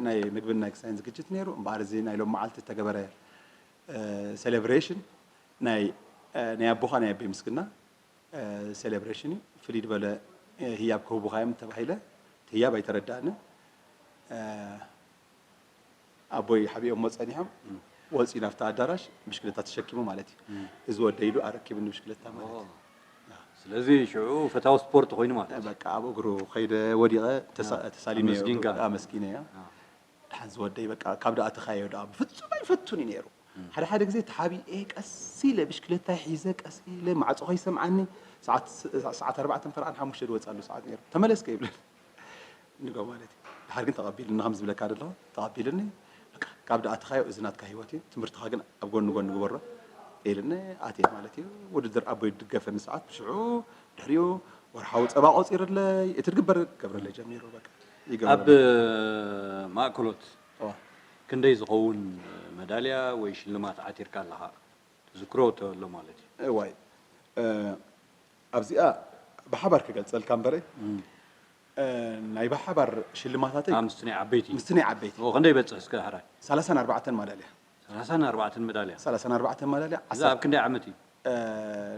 ናይ ምግብን ናይ ክሳይን ዝግጅት ነይሩ። እምበኣር እዚ ናይ ሎም መዓልቲ ዝተገበረ፣ እ፣ ሴሌብሬሽን ናይ፣ እ፣ ናይ ኣቦኻ ናይ ኣቦይ ምስግና፣ እ፣ ሴሌብሬሽን እዩ። ፍልይ ዝበለ፣ እ፣ ህያብ ክህቡኻ እዮም ተባሂለ። እቲ ህያብ ኣይተረዳእንን። እ፣ ኣቦይ ሓቢኦሞ ጸኒሖም፣ እም። ወጺኡ ናብቲ ኣዳራሽ ብሽክለታ ተሸኪሙ ማለት እዩ። እም። እዚ ወደይ ኢሉ ኣረኪብኒ ብሽክለታ ማለት እዩ። ኦ። ስለዚ ሽዑ ፈታዊ ስፖርት ኮይኑ ማለት እዩ። በቃ ኣብ እግሩ ከይደ ወዲቐ ተሳ-፣ አ፣ ተሳሊመዮ፣ ኣመስጊንካ። ኣመስጊነዮ። አ። ደሓን ዝወደይ በቃ ካብ ደኣ ተኻዮ ደኣ ብፍጹም ኣይፈቱን እዩ ነይሩ። እም። ሓደ ሓደ ግዜ ተሓቢኤ ቀስ ኢለ ብሽክለታይ ሒዘ ቀስ ኢለ ማዕጾ ከይሰምዓኒ ሰዓት፣ ሰዓት ኣርባዕተ ፈረቓን ሓሙሽተ ዝወጻሉ ሰዓት ነይሩ። ተመለስከ ይብለኒ። ንግሆ ማለት እዩ። ድሓር ግን ተቐቢሉኒ፣ ከምዚ ዝብለካ ዘለኹ፣ ተቐቢሉኒ፣ በቃ፣ ካብ ደኣ ኣተኻዮ፣ እዚ ናትካ ህይወት እዩ፣ ትምህርትኻ ግን ኣብ ጎኒ ጎኒ ግበሮ፣ ኢሉኒ፣ ኣትየ ማለት እዩ። ውድድር ኣቦይ ድገፈኒ ሰዓት፣ ብሽዑ፣ ድሕሪኡ፣ ወርሓዊ ጸባ ቆጺርለይ፣ እቲ ድግበር ገብረለይ ጀሚሩ፣ በቃ፣ ይገብረለይ። ኣብ ማእከሎት እዋ። ክንደይ ዝኸውን መዳልያ ወይ ሽልማት ዓቲርካ ኣለኻ? ትዝክሮ ተሎ ማለት እዩ። እዋይ፣ እ፣ ኣብዚኣ ብሓባር ክገልጸልካ እምበረ፣ እም። እ፣ ናይ ብሓባር ሽልማታተይ ኣ፣ ምስቲ ናይ ዓበይቲ። ምስቲ ናይ ዓበይቲ። ኦ፣ ክንደይ በጽሕ እስከ ሕራይ? ሰላሳን ኣርባዕተን ማዳልያ። ሰላሳን ኣርባዕተን መዳልያ። ሰላሳን ኣርባዕተን ማዳልያ፣ እዛ ዓሰርተ ኣብ ክንደይ ዓመት እዩ? እ፣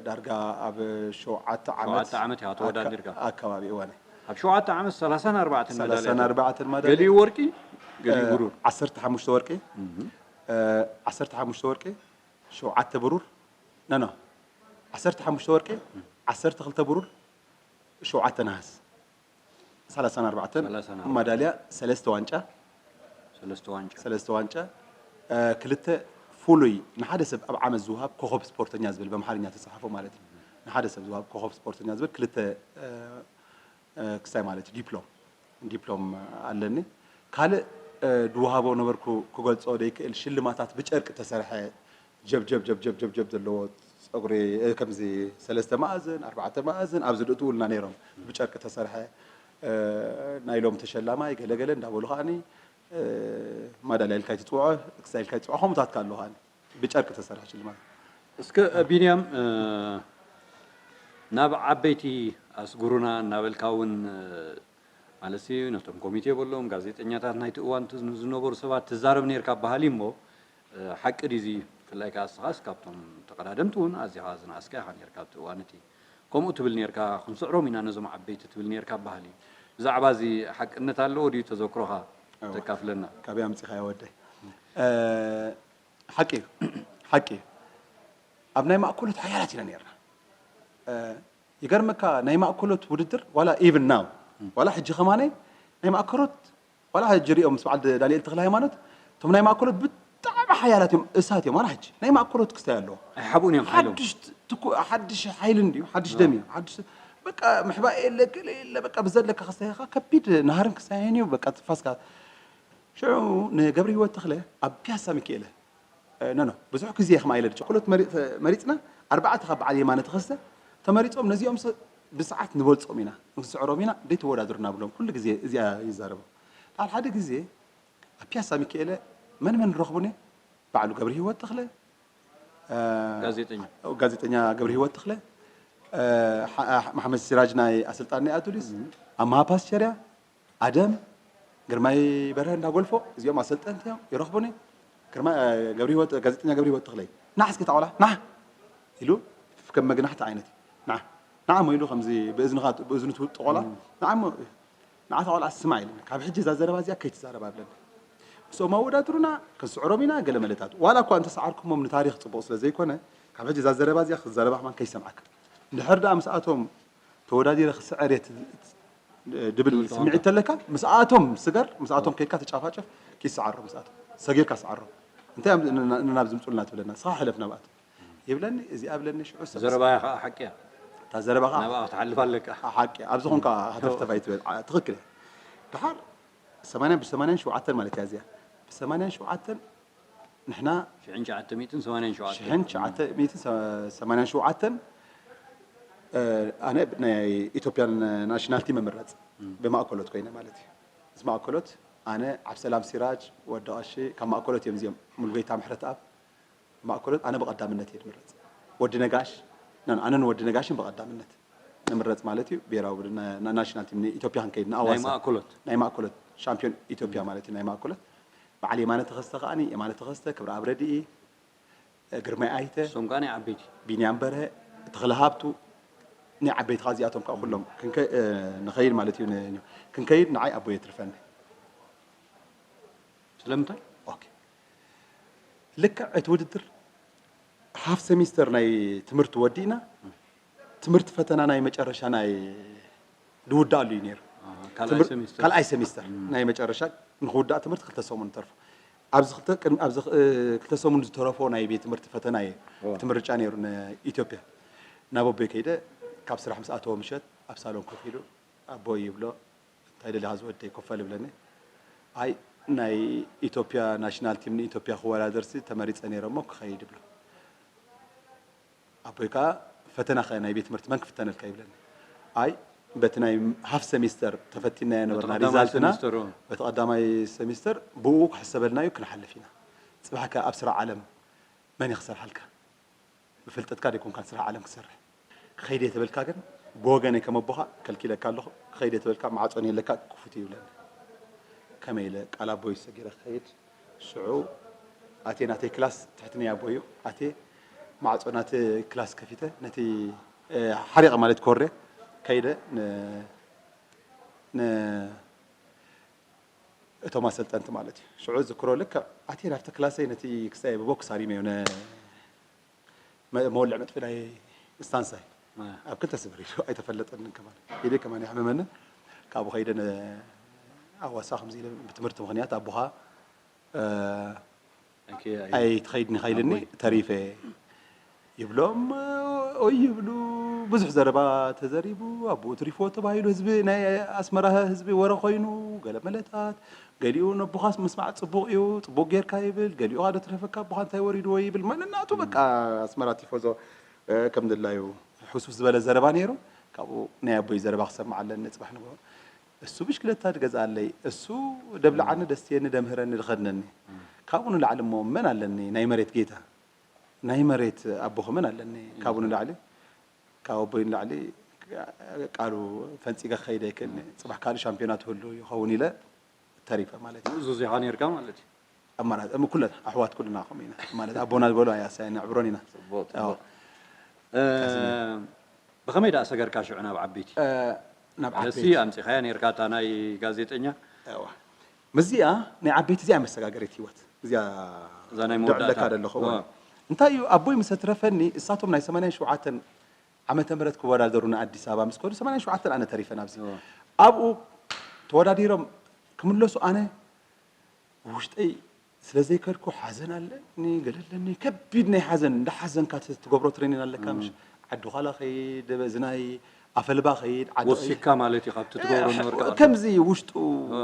ዳርጋ ኣብ ሸውዓተ ዓመት ሸውዓተ ዓመት ኢኻ ተወዳዲርካ? ኣካ-፣ ኣካባቢ እዋን። ኣብ ሸውዓተ ዓመት ሰላሳን ኣርባዕተን መዳልያ። ሰላሳን ኣርባዕተን ማዳልያ። ገሊኡ ወርቂ፣ ገሊኡ እ፣ ብሩር። ዓሰርተ ሓሙሽተ ወርቂ። እም። እ፣ ዓሰርተ ሓሙሽተ ወርቂ፣ ሸውዓተ ብሩር፣ ኖ፣ ኖ፣ ዓሰርተ ሓሙሽተ ወርቂ፣ ዓሰርተ ክልተ ብሩር፣ ሸውዓተ ነሃስ፣ ሰላሳን ኣርባዕተን ሰላሳን ኣርባዕተን። ማዳልያ፣ ሰለስተ ዋንጫ፣ ሰለስተ ዋንጫ። ሰለስተ ዋንጫ፣ እ፣ ክልተ ፍሉይ ንሓደ ሰብ ኣብ ዓመት ዝወሃብ ኮኸብ ስፖርተኛ ዝብል ብኣምሓርኛ ተጻሓፎ ማለት እዩ። ንሓደ ሰብ ዝወሃብ ኮኸብ ስፖርተኛ ዝብል ክልተ፣ እ፣ እ፣ ክሳይ ማለት እዩ፣ ዲፕሎም፣ ዲፕሎም ኣለኒ። ካልእ፣ እ፣ ድወሃቦ ነበርኩ ክገልጾ ዘይክእል ሽልማታት ብጨርቂ ተሰርሐ፣ ጀብ፣ ጀብ፣ ጀብ፣ ጀብ፣ ጀብ፣ ጀብ ዘለዎ ጸጉሪ፣ እ፣ ከምዚ ሰለስተ መኣዝን፣ ኣርባዕተ መኣዝን፣ ኣብዚ ድእትውልና ነይሮም። ብጨርቂ ተሰርሐ፣ እ፣ ናይ ሎም ተሸላማይ ገለ ገለ እንዳበሉ ከኣኒ፣ እ፣ ማዳልያ ኢልካ ኣይትጽውዖ፣ ክሳይ ኢልካ ኣይትጽውዖ፣ ከምኡታት ከ ኣለዉ ከኣኒ። ብጨርቂ ተሰርሐ ሽልማት። እስከ ቢንያም፣ እ፣ ናብ ዓበይቲ ኣስጉሩና እናበልካ እውን፣ እ፣ ማለትሲ ነቶም ኮሚቴ በሎም፣ ጋዜጠኛታት ናይቲ እዋን ት-፣ ዝነበሩ ሰባት ትዛረብ ነይርካ በሃሊ እሞ፣ እ፣ ሓቂ ድዩ እዚ? ብፍላይ ከኣ እስኻስ ካብቶም ተቐዳደምቲ እውን ኣዚኻ ዝነኣስካ ኢኻ ነይርካ ኣብቲ እዋን እቲ። ከምኡ ትብል ነይርካ፣ ክንስዕሮም ኢና ነዞም ዓበይቲ ትብል ነይርካ በሃሊ። ብዛዕባ እዚ ሓቅነት ኣለዎ ድዩ ተዘክሮኻ እወ። ተካፍለና? ካበይ ኣምጺኻዮ ወደይ? እ፣ ሓቂ እዩ። ሓቂ እዩ። ኣብ ናይ ማእኮሎት ሓያላት ኢና ነይርና። እ፣ ይገርመካ፣ ናይ ማእኮሎት ውድድር ዋላ even now፣ ዋላ ሕጂ ከማነይ ናይ ማእኮሎት፣ ዋላ ሕጂ ሪኦም ምስ በዓል ዳንኤል ተኽለ ሃይማኖት፣ እቶም ናይ ማእኮሎት ብጣዕሚ ሓያላት እዮም፣ እሳት እዮም። ዋላ ሕጂ ናይ ማእኮሎት ክስታይ ኣለዎ። ኣይሓብኡን እዮም ሓይሎም። ሓድሽ ትኩ-፣ ሓድሽ ሓይሊ እንድዩ፣ ሓድሽ ደም እዩ። ሓድሽ በቃ ምሕባእ የለ፣ ገለ የለ፣ በቃ ብዘለካ ክስታይኻ ከቢድ ናህርን ክስታይን እዩ። በቃ ትንፋስካ ሽዑ ንገብረ ህይወት ተኽለ ኣብ ፒያሳ ሚካኤለ፣ እ፣ ኖ፣ ኖ፣ ብዙሕ ግዜ ከም ኣይለድ ቸኮሎት መሪ-፣ መሪጽና፣ ኣርባዕተ ካብ በዓል የማነ ተኸስተ ተመሪጾም፣ ነዚኦም ሰ-፣ ብሰዓት ንበልጾም ኢና፣ ክንስዕሮም ኢና፣ ደይተወዳድሩና ብሎም ኩሉ ግዜ እዚኣ ይዛረቡ። በዓል ሓደ ግዜ ኣብ ፒያሳ ሚካኤለ መን መን ረኽቡኒ? በዓሉ ገብረ ህይወት ተኽለ፣ እ፣ ጋዜጠኛ። ጋዜጠኛ ገብረ ህይወት ተኽለ፣ እ፣ ሓ-፣ ሓ-፣ መሓመድ ሲራጅ ናይ ኣሰልጣኒ ኣዱሊስ፣ ኣማሃ ፓስቸርያ፣ ኣደም፣ ግርማይ በርሀ እንዳ ጎልፎ፣ እዚኦም ኣሰልጠንቲ እዮም፣ ይረኽቡኒ። ግርማ-፣ እ፣ ገብረ ህይወት፣ ጋዜጠኛ ገብረ ህይወት ተኽለይ፣ "ንዓ እስኪ ታቆላ፣ ንዓ!" ኢሉ ከም መግናሕቲ ዓይነት እዩ። "ንዓ፣ ንዓ እሞ" ኢሉ ከምዚ ብእዝንኻ፣ ብእዝኑ ትውጥ ቆላ፣ "ንዓ እሞ፣ ንዓ ታቆላ ስማዕ" ኢሉኒ። "ካብ ሕጂ እዛ ዘረባ እዚኣ ከይትዛረብ" ኣብለኒ። ምስኦም ኣወዳድሩና፣ ክንስዕሮም ኢና፣ ገለ መለታት። ዋላ እኳ እንተሰዓርኩሞም ንታሪኽ ጽቡቕ ስለ ዘይኮነ፣ ካብ ሕጂ እዛ ዘረባ እዚኣ ክዛረባ ከማን ከይሰምዓካ። እንድሕር ደኣ ምስኣቶም ተወዳዲረ ክስዕር እየ ት-፣ ድብል ድብል ስምዒት ተለካ፣ ምስኣቶም ስገር፣ ምስኣቶም ከይድካ ተጫፋጨፍ፣ ኪስዓሮም ምስኣቶም። ሰጊርካ ስዓሮም። እንታይ እዮም ን-፣ ን-፣ ንናብ ዝምጹልና ትብለና? ንስኻ ሕለፍ ናብኣቶም። ይብለኒ፣ እዚኣ ብለኒ፣ ሽዑ ሰብ ዘረባያ ከዓ ሓቂ እያ። እታ ዘረባ ከዓ ናብኣ ክትሓልፍ ኣለካ። ሓቂ እያ። ኣብዚ ኾንካ ሃተፍተፍ ኣይትበል። ዓ-፣ ትኽክል እያ። ደሓር ሰማንያ፣ ብ ሰማንያን ሸውዓተን ማለት እያ እዚኣ። ብ ሰማንያን ሸውዓተን ንሕና ሽሕን ትሽዓተ ሚእትን ሰማንያን ሸውዓተን። ሽሕን ትሽዓተ ሚእትን ሰማንያን ሸውዓተን፣ እ፣ ኣነ ናይ ኢትዮጵያን ናሽናል ቲም እምረጽ። እም። ብማእከሎት ኮይነ ማለት እዩ። ምስ ማእከሎት ኣነ፣ ዓብሰላም ሲራጅ፣ ወዲ ቀሺ፣ ካብ ማእከሎት እዮም እዚኦም። ሙሉጌታ ምሕረተኣብ፣ ማእከሎት ኣነ ብቐዳምነት እየ ዝምረጽ። ወዲ ነጋሽ፣ ኖ፣ ኖ፣ ኣነን ወዲ ነጋሽን ብቐዳምነት ንምረጽ ማለት እዩ። ብሄራዊ ቡድን ና-፣ ና-፣ ናሽናል ቲም ንኢትዮጵያ ክንከይድ ናይ ንኣዋሳ። ማእከሎት? ናይ ማእከሎት፣ ሻምፒዮን ኢትዮጵያ ማለት እዩ፣ ናይ ማእከሎት። በዓል የማነ ተኸስተ ከኣኒ፣ የማነ ተኸስተ፣ ክብረኣብ ረድኢ፣ ግርማይ ኣይተ፣ እሶም ከኣ ናይ ዓበይቲ። ቢንያም በርሀ፣ ተኽለ ሃብቱ፣ ናይ ዓበይቲ ከኣ እዚኣቶም ከኣ ኩሎም ክንከ-፣ እ፣ ንኸይድ ማለት እዩ። ን-፣ ክንከይድ ንዓይ ኣቦይ የትርፈኒ። ስለምንታይ? ኦኬ። ልክዕ እቲ ውድድር ሃፍ ሰሚስተር ናይ ትምህርቲ ወዲእና፣ ትምህርቲ ፈተና ናይ መጨረሻ ናይ ዝውዳእሉ እዩ ነይሩ። ኣሃ፣ ካልኣይ ትምህር-፣ ሰሚስተር። ካልኣይ ሰሚስተር እም። ናይ መጨረሻ ንኽውዳእ ትምህርቲ ክልተ ሰሙን ተርፎ። ኣብዚ ክልተ፣ ቅድሚ፣ ኣብዚ ክ-፣ ክልተ ሰሙን ዝተረፎ ናይ ቤት ትምህርቲ ፈተና እዩ ኦ። እቲ ምርጫ ነይሩ ንኢትዮጵያ። ናብ ኣቦይ ከይደ፣ ካብ ስራሕ ምስ ኣተወ ምሸት ኣብ ሳሎን ኮፍ ኢሉ፣ ኣቦይ ይብሎ፣ "እንታይ ደሊኻ ዝወደይ ኮፈል?" ይብለኒ። "ኣይ፣ ናይ ኢትዮጵያ ናሽናል ቲም ንኢትዮጵያ ክወዳደርሲ ተመሪጸ ነይረ እሞ ክኸይድ" ይብሎ። ኣቦይ ከኣ፣ "ፈተናኸ ናይ ቤት ትምህርቲ መን ክፍተነልካ?" ይብለኒ። ኣይ፣ በቲ ናይ ሃፍ ሰሚስተር ተፈቲናዮ በቲ ነበርና ቀዳማይ ሪዛልትና፣ ሰሚስተር፣ ኦ። በቲ ቀዳማይ ሰሚስተር ብኡ ክሕሰበልና እዩ፣ ክንሓልፍ ኢና። ጽባሕ ከ ኣብ ስራሕ ዓለም መን ይኽሰርሓልካ? ብፍልጠትካ ደይኮንካን ስራሕ ዓለም ክሰርሕ። ክኸይድ እየ ተበልካ ግን፣ ብወገነይ ከም ኣቦኻ ከልኪለካ ኣለኹ፣ ክኸይድ እየ ተበልካ ማዕጾ ንየለካ ክፉት እዩ ይብለኒ። ከመይ ኢለ ቃል ኣቦይ ሰጊረ ክኸይድ፣ ሽዑ ኣትየ ናተይ ክላስ ትሕቲ ናይ ኣቦይ እዩ። ኣትየ ማዕጾ ናቲ ክላስ ከፊተ፣ ነቲ፣ እ፣ ሓሪቐ ማለት ኮሬ ከይደ ን-፣ ን-፣ እቶም ኣሰልጠንቲ ማለት እዩ። ሽዑ ዝክሮ ልክዕ ኣትየ ናብቲ ክላሰይ ነቲ ክሳየ ብቦክስ ሃሪመዮ ነ-፣ መ-፣ መወልዕ መጥፍእ ናይ ስታንሳይ አ። ኣብ ክልተ ስብር ኢሉ ኣይተፈለጠንን ከማን። ኢደይ ከማን የሕምመንን። ካብኡ ከይደ ን-፣ ኣዋሳ ከምዚ ኢለ ብትምህርቲ ምኽንያት ኣቦኻ፣ እ፣ ኦኬ፣ ኣይ-፣ ኣይትኸይድን ኢኻ ኢልኒ፣ ኣቦይ። ተሪፈ ይብሎም፣ ኦይ ይብሉ። ብዙሕ ዘረባ ተዘሪቡ፣ ኣቦኡ ትሪፍዎ ተባሂሉ፣ ህዝቢ ናይ ኣስመራ ህዝቢ ወረ ኮይኑ፣ ገለ መለታት፣ ገሊኡ ነቦኻስ ምስማዕ ጽቡቕ እዩ፣ ጽቡቕ ጌርካ ይብል፣ ገሊኡ ከኣ ዶ ትረፈካ ኣቦኻ እንታይ ወሪድዎ ይብል፣ መነናቱ በቃ ኣስመራ ቲፎዞ፣ እ፣ ከም ድላዩ ሕውስውስ ዝበለ ዘረባ ነይሩ። ካብኡ ናይ ኣቦይ ዘረባ ክሰምዕ ኣለኒ ጽባሕ ንግሆ። እሱ ብሽክለታ ትገዝኣለይ፣ እሱ ደብልዓኒ፣ ደስትየኒ፣ ደምህረኒ፣ ድኸድነኒ። ካብኡ ንላዕሊ እሞ መን ኣለኒ ናይ መሬት ጌታ? ናይ መሬት ኣቦ ከመን ኣለኒ። ካብኡ ንላዕሊ፣ ካብ ኣቦይ ንላዕሊ ቃሉ ፈንጺገ ክኸይድ ኣይክእልኒ። ጽባሕ ካልእ ሻምፒዮና ትህሉ ይኸውን ኢለ ተሪፈ ማለት እዩ። ምእዙዝ ኢኻ ኔርካ ማለት እዩ። ኣማራጺ፣ እም፣ ኩለን ኣሕዋት ኩልና ከምኡ ኢና። ማለት ኣቦና ዝበሎ ኣይኣሳየን፣ ነዕብሮን ኢና። ጽቡቕ፣ ኣዎ። ጽቡቕ። እ፣ ብኸመይ ደኣ ሰገርካ ሽዑ ናብ ዓበይቲ? እ፣ ናብ ደሲ ዓበይቲ ኣምጺኻያ ኔርካ እታ ናይ ጋዜጠኛ? እዋ። ምስዚኣ ናይ ዓበይቲ እዚኣ መሰጋገሪት ህይወት። እዚኣ እዛ ናይ መወዳእታ። ደዕለካ ዘለኹ፣ እዋ። እዋ። እንታይ እዩ፣ ኣቦይ ምስ ኣትረፈኒ፣ እሳቶም ናይ ሰማንያን ሸውዓተን ዓመተ ምህረት ክወዳደሩ ንኣዲስ ኣበባ ምስ ከዱ፣ ሰማንያን ሸውዓተን ኣነ ተሪፈ ናብዚ። እዋ። ኣብኡ ተወዳዲሮም ክምለሱ ኣነ ውሽጠይ ስለ ዘይከድኩ ሓዘን ኣለኒ፣ ገለ ኣለኒ፣ ከቢድ ናይ ሓዘን፣ እንዳ ሓዘንካ ት-፣ ትገብሮ ትሬኒን ኣለካ፣ እም። ምሽ? ዓዲ ዃላ ኸይድ፣ በዚ ናይ ኣፈልባ ኸይድ፣ ዓዲ ወሲካ ማለት እዩ፣ ካብቲ ትገብሮ እ፣ ነበርካ። ከምዚ ውሽጡ እ፣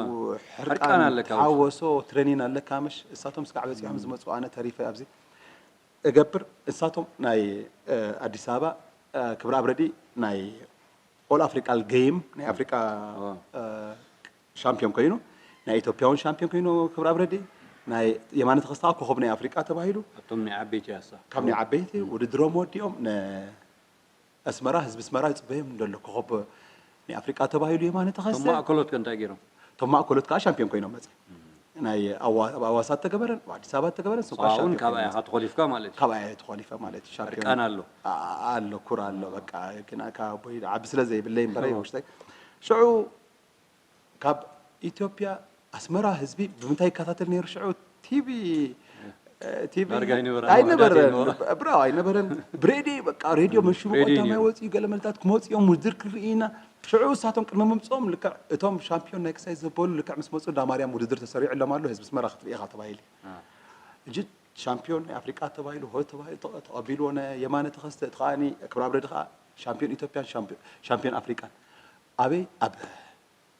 ሕርቃን ሕርቃን ኣለካ ውሽጡ። ተሓወሶ ትሬኒን ኣለካ፣ ምሽ? እሳቶም ስጋዕ በጺሖም እም። ዝመጹ፣ ኣነ ተሪፈ ኣብዚ እገብር። እሳቶም ናይ፣ እ፣ ኣዲስ ኣበባ፣ እ፣ ክብረኣብ ረዲ ናይ ኦል ኣፍሪካ ጌም ናይ ኣፍሪካ እ፣ ሻምፒዮን ኮይኑ፣ ናይ ኢትዮጵያ እውን ሻምፒዮን ኮይኑ ክብረ ኣብረዲ ናይ የማነ ተኸስተ ኮኸብ ናይ ኣፍሪካ ተባሂሉ። ኣቶም ናይ ዓበይቲ ያሳ ካብ ናይ ዓበይቲ ውድድሮም ወዲኦም ንኣስመራ ህዝቢ ኣስመራ ይፅበዮም እንደሎ ኮኸብ ናይ ኣፍሪካ ተባሂሉ የማነ ተኸስተ። ማእከሎት ከ እንታይ ገይሮም? እቶም ማእከሎት ከዓ ሻምፒዮን ኮይኖም መፅኦም። ናይ ኣዋ- ኣብ ኣዋሳ ተገበረን ኣብ ኣዲስ ኣበባ ተገበረን ስኳ ሰብኣውን ሻምፒዮን ካብ ኮይኖም ኣያ መፅኦም። ተኾሊፍካ ማለት እዩ። ካብ ኣያ ተኾሊፈ ማለት እዩ ሻምፒዮን ዕርቃን ኣሎ። ኣ- ኣሎ ኩር ኣሎ በቃ ግን ካብ ቦይ ዓቢ ስለ ዘይብለይ እምበረ ውሽጠይ ሽዑ ካብ ኢትዮጵያ ኣስመራ ህዝቢ ብምንታይ ይከታተል ነይሩ ሽዑ ቲቪ ቲቪ ዳርጋ ኣይነበረ ኣይነበረን መረዳእታ ብራው ኣይነበረን ብሬድዮ በቃ ሬድዮ መሽሙ ሬድዮ ቀዳማይ ነይሩ። ወፂኡ ገለ መልታት ክመፁ እዮም ውድድር ክርኢ ኢና ሽዑ እሳቶም ቅድሚ ምምፅኦም ልክዕ እቶም ሻምፒዮን ናይ ክሳይ ዘበሉ ልክዕ ምስ መፁ እንዳማርያም ውድድር ተሰሪዑ ኣሎም ኣሎ ህዝቢ ኣስመራ ክትርኢ ኢኻ ተባሂሉ ሕጂ ሻምፒዮን ናይ ኣፍሪቃ ተባሂሉ ሆ ተባሂሉ ተቐ- ተቐቢልዎ ነ የማነ ተኸስተ እቲ ከዓኒ ክብረ ኣብረዲ ከዓ ሻምፒዮን ኢትዮጵያን ሻምፒዮን- ሻምፒዮን ኣፍሪቃን ኣበይ ኣብ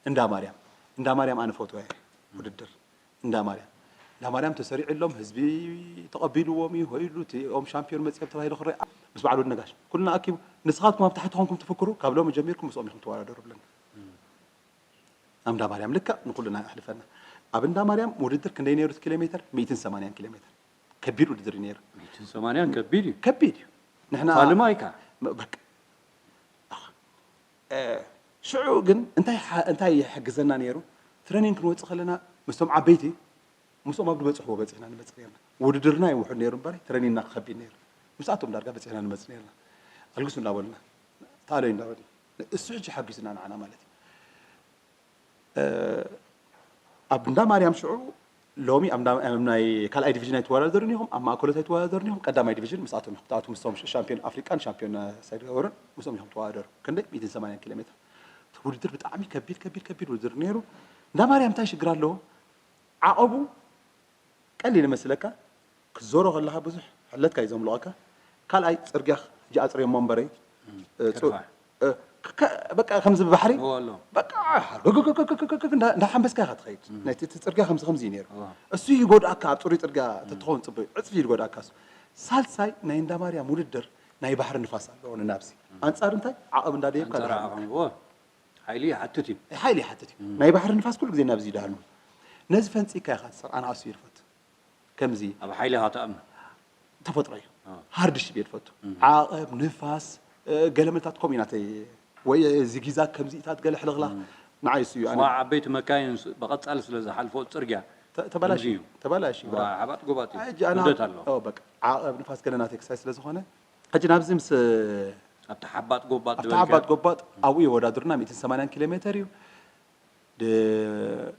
እንዳ ማርያም እንዳ ማርያም ኣነ ፈትወ ውድድር እንዳ ማርያም እንዳ ማርያም ተሰሪዑሎም ህዝቢ ተቐቢልዎም እዩ ሆይሉ እቲ ኦም ሻምፒዮን መፅኦም ተባሂሉ ክረአ ምስ በዓል ወዲ ነጋሽ ኩልና ኣኪቡ ንስኻትኩም ኣብ ታሕቲ ኮንኩም ትፍክሩ ካብ ሎሚ ጀሚርኩም ምስኦም ኢኹም ትወዳደሩ ብለና ኣብ እንዳ ማርያም ልክዕ ንኩልና ኣሕልፈና ኣብ እንዳ ማርያም ውድድር ክንደይ ነይሩ ኪሎ ሜትር ሚእትን ሰማንያን ኪሎ ሜትር ከቢድ ውድድር እዩ ነይሩ ሚእትን ሰማንያን ከቢድ እዩ። ከቢድ እዩ ንሕና ፋልማ ኢካ። መ- በቃ እ፣ ሽዑ ግን እንታይ ሓ- እንታይ ይሕግዘና ነይሩ ትረኒን ክንወፅእ ከለና ምስቶም ዓበይቲ ምስኦም ኣብ ዝበፅሕዎ በፂሕና ንመፅእ ነርና ውድድርና ይውሕድ ነይሩ እምበር ትረኒንና ክኸቢድ ነይሩ ምስኣቶም ዳርጋ በፂሕና ንመፅእ ነርና ኣልግሱ እንዳበሉና ተኣለዩ እንዳበሉና እሱ ሕጂ ሓጊዙና ንዓና ማለት እዩ እ፣ ኣብ እንዳ ማርያም ሽዑ ሎሚ ኣብ እንዳ- ኣብ ናይ ካልኣይ ዲቪዥን ኣይተወዳደሩን ኢኹም ኣብ ማእከሎት ኣይተወዳደሩን ኢኹም ቀዳማይ ዲቪዥን ምስኣቶም ኢኹም ትኣቱ ምስቶም ሻምፒዮን ኣፍሪቃን ሻምፒዮን ሳይድ ገበሩን ምስኦም ኢኹም ተወዳደሩ ክንደይ ሚእትን ሰማንያን ኪሎ ሜትር እቲ ውድድር ብጣዕሚ ከቢድ ከቢድ ከቢድ ውድድር ነይሩ እንዳ ማርያም እንታይ ሽግር ኣለዎ ዓቐቡ ቀሊል ይመስለካ ክትዞሮ ከለኻ ብዙሕ ሕለትካ እዩ ዘምልቐካ ካልኣይ ፅርግያ ሕጂ ኣፅርዮሞ እምበረይ እ፣ ፁ- ከርፋሕ። እ፣ ከ- በቃ ከምዚ ብባሕሪ እዎ ኣሎ። በቃ እንዳሓንበስካ ኢኻ ትኸይድ ናይቲ እቲ ፅርግያ ከምዚ ከምዚ እዩ ነይሩ እዎ። እሱ ይጎድኣካ ኣብ ፅሩይ ፅርግያ ተትኸውን ፅቡቅ ዕፅፊ ይጎድኣካ እሱ ሳልሳይ ናይ እንዳ ማርያም ውድድር ናይ ባሕሪ ንፋስ ኣለዎ ንናብዚ ኣንፃር እንታይ ዓቐብ እንዳደየብካ ኣንፃር ዝሃሉ ዓቕሚ እዎ ሓይሊ ይሓትት እዩ። ሓይሊ ይሓትት እዩ ናይ ባሕሪ ንፋስ ኩሉ ግዜ ናብዚ ይዳሃሉ ነዚ ፈንፂካ ኢኻ ትሰር ኣነ ኣሱ ይርፈት ከምዚ ኣብ ሓይሊ ኢኻ ትኣምን። ተፈጥሮ እዩ ሃርድሽፕ እየ ዝፈቱ ዓቐብ ንፋስ እ፣ ገለ መልታት ከምኡ ኢና ተይ ወይ ዚጊዛግ ከምዚኢታት ገለ ሕልኽላኽ ንዓይ እሱ እዩ ኣነ ዋ ዓበይቲ መካይን ስ- ብቐጻሊ ስለ ዝሓልፎ ጽርግያ ተ- ተበላሽ ከምዚ እዩ። ተበላሽ እዩ ዋ ሓባጥ ጎባጥ እዩ። ሕጂ ኣነ ክብደት ኣሎ። ኦ፣ በቃ ዓቐብ ንፋስ ገለ ናተይ ክሳይ ስለ ዝኾነ ሕጂ ናብዚ ምስ ኣብቲ ሓባጥ ጎባጥ ኣብቲ ዝበልካ ሓባጥ ጎባጥ ኣብኡ የወዳድሩና ሚእትን ሰማንያን ኪሎ ሜትር እዩ ድ-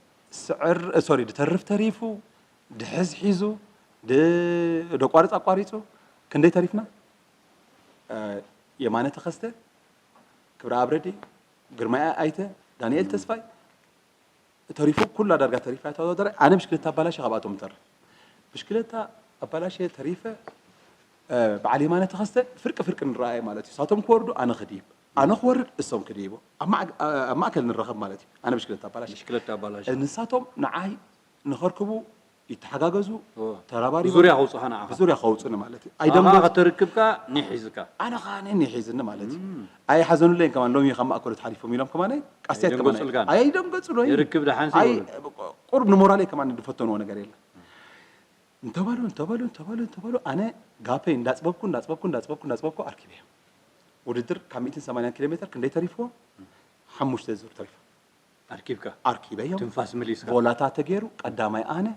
ስዕር ሶሪ ድተርፍ ተሪፉ ድሕዝ ሒዙ ድ- ደቋርፅ ኣቋሪፁ ክንደይ ተሪፍና እ፣ የማነ ተኸስተ ክብረ ኣብረዲ ግርማይ ኣይተ ዳንኤል ተስፋይ ተሪፉ ኩላ ዳርጋ ተሪፋ እያ ተወዳደረ ኣነ ብሽክለታ ኣባላሸ ካብኣቶም ተርፍ ብሽክለታ ኣባላሸ ተሪፈ እ፣ በዓል የማነ ተኸስተ ፍርቂ ፍርቂ ንረኣየ ማለት እዩ ሳቶም ክወርዱ ኣነ ክድይብ ኣነ ክወርድ እሶም ክድይቡ ኣብ ማዕ- ኣብ ማእከል ንረኸብ ማለት እዩ ኣነ ብሽክለታ ኣባላሸ ብሽክለታ ኣባላሽ ንሳቶም ንዓይ ንኸርክቡ ይተሓጋገዙ ተራባሪቦም ብዙርያ ከውፅኻ ንዓኻ ብዙርያ ከውፅኒ ማለት እዩ ኣይደንገ ኣኻ ከተርክብካ ኒሕ ሒዝካ ኣነ ከዓ ነኒ ሒዝኒ ማለት እዩ ኣይሓዘኑለይን ከማን ሎሚ ካብ ማእከሉ ተሓሊፎም ኢሎም ከማን ቃስያት ከማን ኣይደንገጹልካን? ኣይደንገጹለይ ይርክብ ደሓን ኣይ ሲበሉ ቁሩብ ንሞራለይ ከማን ዝፈተንዎ ነገር የለን እንተበሉ እንተበሉ እንተበሉ እንተበሉ ኣነ ጋፐይ እንዳፅበብኩ እንዳፅበብኩ እንዳፅበብኩ እንዳፅበብኩ ኣርኪበ ውድድር ካብ ሚእትን ሰማንያን ኪሎ ሜትር ክንደይ ተሪፍዎ ሓሙሽተ ዙር ተሪፉ ኣርኪብካ ኣርኪበዮም ትንፋስ መሊስካ ቮላታ ተገይሩ ቀዳማይ ኣነ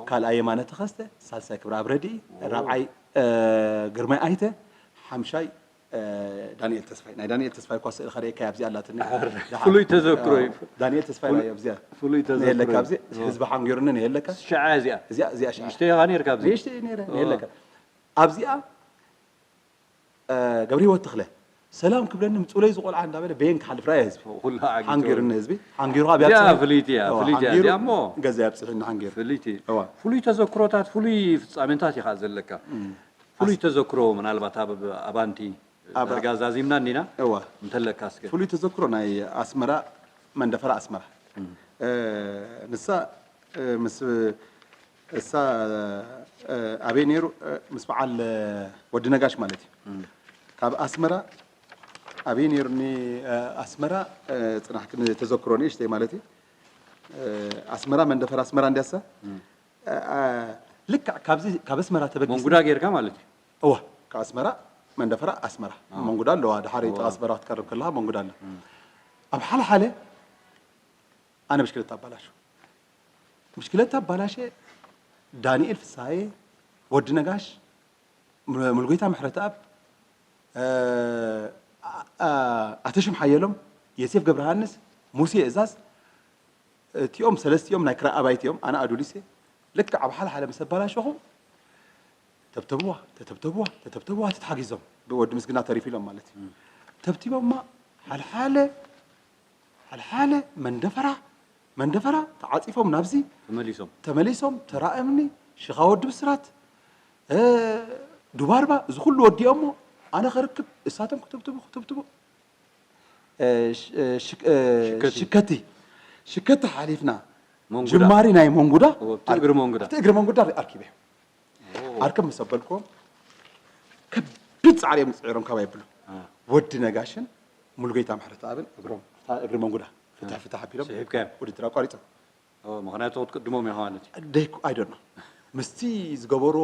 ካልኣይ የማነ ተኸስተ ሳልሳይ ክብረ ኣብ ረድኢ ራብዓይ እ፣ ግርማይ ኣይተ ሓምሻይ እ፣ ዳንኤል ተስፋይ ናይ ዳንኤል ተስፋይ እኳ ስእሊ ከርእየካ ኣብዚኣ ኣላትኒ ፍሉይ ተዘክሮ እዩ። ዳንኤል ተስፋይ ናይ ኣብዚኣ ፍሉይ ተዘክሮ ነየለካ እዩ። ኣብዚ ህዝቢ ሓንጊሩኒ ነየለካ ሽዓ እዚኣ እዚኣ እዚኣ ሽዓ ንእሽተይ ኢኻ ነርካ ኣብዚ ንእሽተይ ነይረ ነየለካ ኣብዚኣ እ፣ ገብረ ህይወት ተኽለ ሰላም ክብለኒ ምፅኡለይ ዝቆልዓ እንዳበለ በየን ክሓልፍ ረኣየ ህዝቢ ኩሉ ዓጊቱ ሓንጊሩኒ ህዝቢ ሓንጊሩ ኣብ እዚኣ ያብፅሕ- ፍልይቲ እያ እዋ፣ ፍልይቲ እያ ሓንጊሩ እዚኣ እሞ ገዛ ያብፅሕኒ ሓንጊሩ ፍልይቲ እዋ። ፍሉይ ተዘክሮታት ፍሉይ ፍፃሜታት ኢኻ ዘለካ ፍሉይ ተዘክሮ ምናልባት ኣብ ኣባንቲ ኣብ- ዳርጋ ዛዚምና እንዲና እዋ እንተለካ እስከ ፍሉይ ተዘክሮ ናይ ኣስመራ መንደፈራ ኣስመራ እ፣ ንሳ እ፣ ምስ እሳ እ፣ ኣበይ ነይሩ እ፣ ምስ በዓል እ፣ ወዲ ነጋሽ ማለት እዩ ካብ ኣስመራ ኣበይ ነይሩኒ? ኣስመራ። ጽናሕ፣ ግን ተዘክሮ ንእሽተይ ማለት እዩ። ኣስመራ መንደፈራ፣ ኣስመራ እንዲያሳ። ልክዕ ካብዚ ካብ ኣስመራ ተበጊስ መንጉዳ ጌርካ ማለት እዩ። እዋ፣ ካብ ኣስመራ መንደፈራ ኣስመራ መንጉዳ ኣለዋ። ድሓር ጥቓ ኣስመራ ክትቀርብ ከለኻ መንጉዳ ኣለ። ኣብ ሓለ ሓለ ኣነ ብሽክለታ ኣባላሹ ብሽክለታ ኣባላሸ። ዳንኤል ፍስሃየ፣ ወዲ ነጋሽ፣ ሙሉጌታ ምሕረተኣብ፣ ኣተሽም ሓየሎም፣ የሴፍ ገብረሃንስ፣ ሙሴ እዛዝ፣ እቲኦም ሰለስቲኦም ናይ ክራይ ኣባይቲ እዮም። ኣነ ኣዱሊስ እየ። ልክዕ ኣብ ሓለ ሓለ ምስ ኣባላሸኹ ተብተብዋ ተተብተብዋ ተተብተብዋ ተተሓጊዞም ብወዲ ምስግና ተሪፊሎም ማለት እዩ። ተብቲቦማ ሓለ ሓለ ሓለ ሓለ መንደፈራ መንደፈራ ተዓፂፎም ናብዚ ተመሊሶም ተመሊሶም ተራእምኒ ሽኻ ወዲ ብስራት ዱባርባ እዚ ኩሉ ወዲኦሞ ኣነ ከርክብ እሳቶም ክተብትቡ ክተብትቡ ሽከቲ ሽከቲ ሓሊፍና ጅማሪ ናይ መንጉዳ ኣብቲ እግሪ መንጉዳ ኣርኪበ ኣርክብ ምስ ኣበልክዎም ከቢድ ፃዕሪ እዮም ፅዒሮም ካባይ ብሎ ወዲ ነጋሽን ሙሉጌታ ምሕረተኣብን እግሮም እታ እግሪ መንጉዳ ፍትሕ ፍትሕ ኣቢሎም ውድድር ኣቋሪፆም። ምክንያቱ ክትቅድሞም ኢኻ ማለት እዩ። ደይኩ ኣይደኖ ምስቲ ዝገበሮ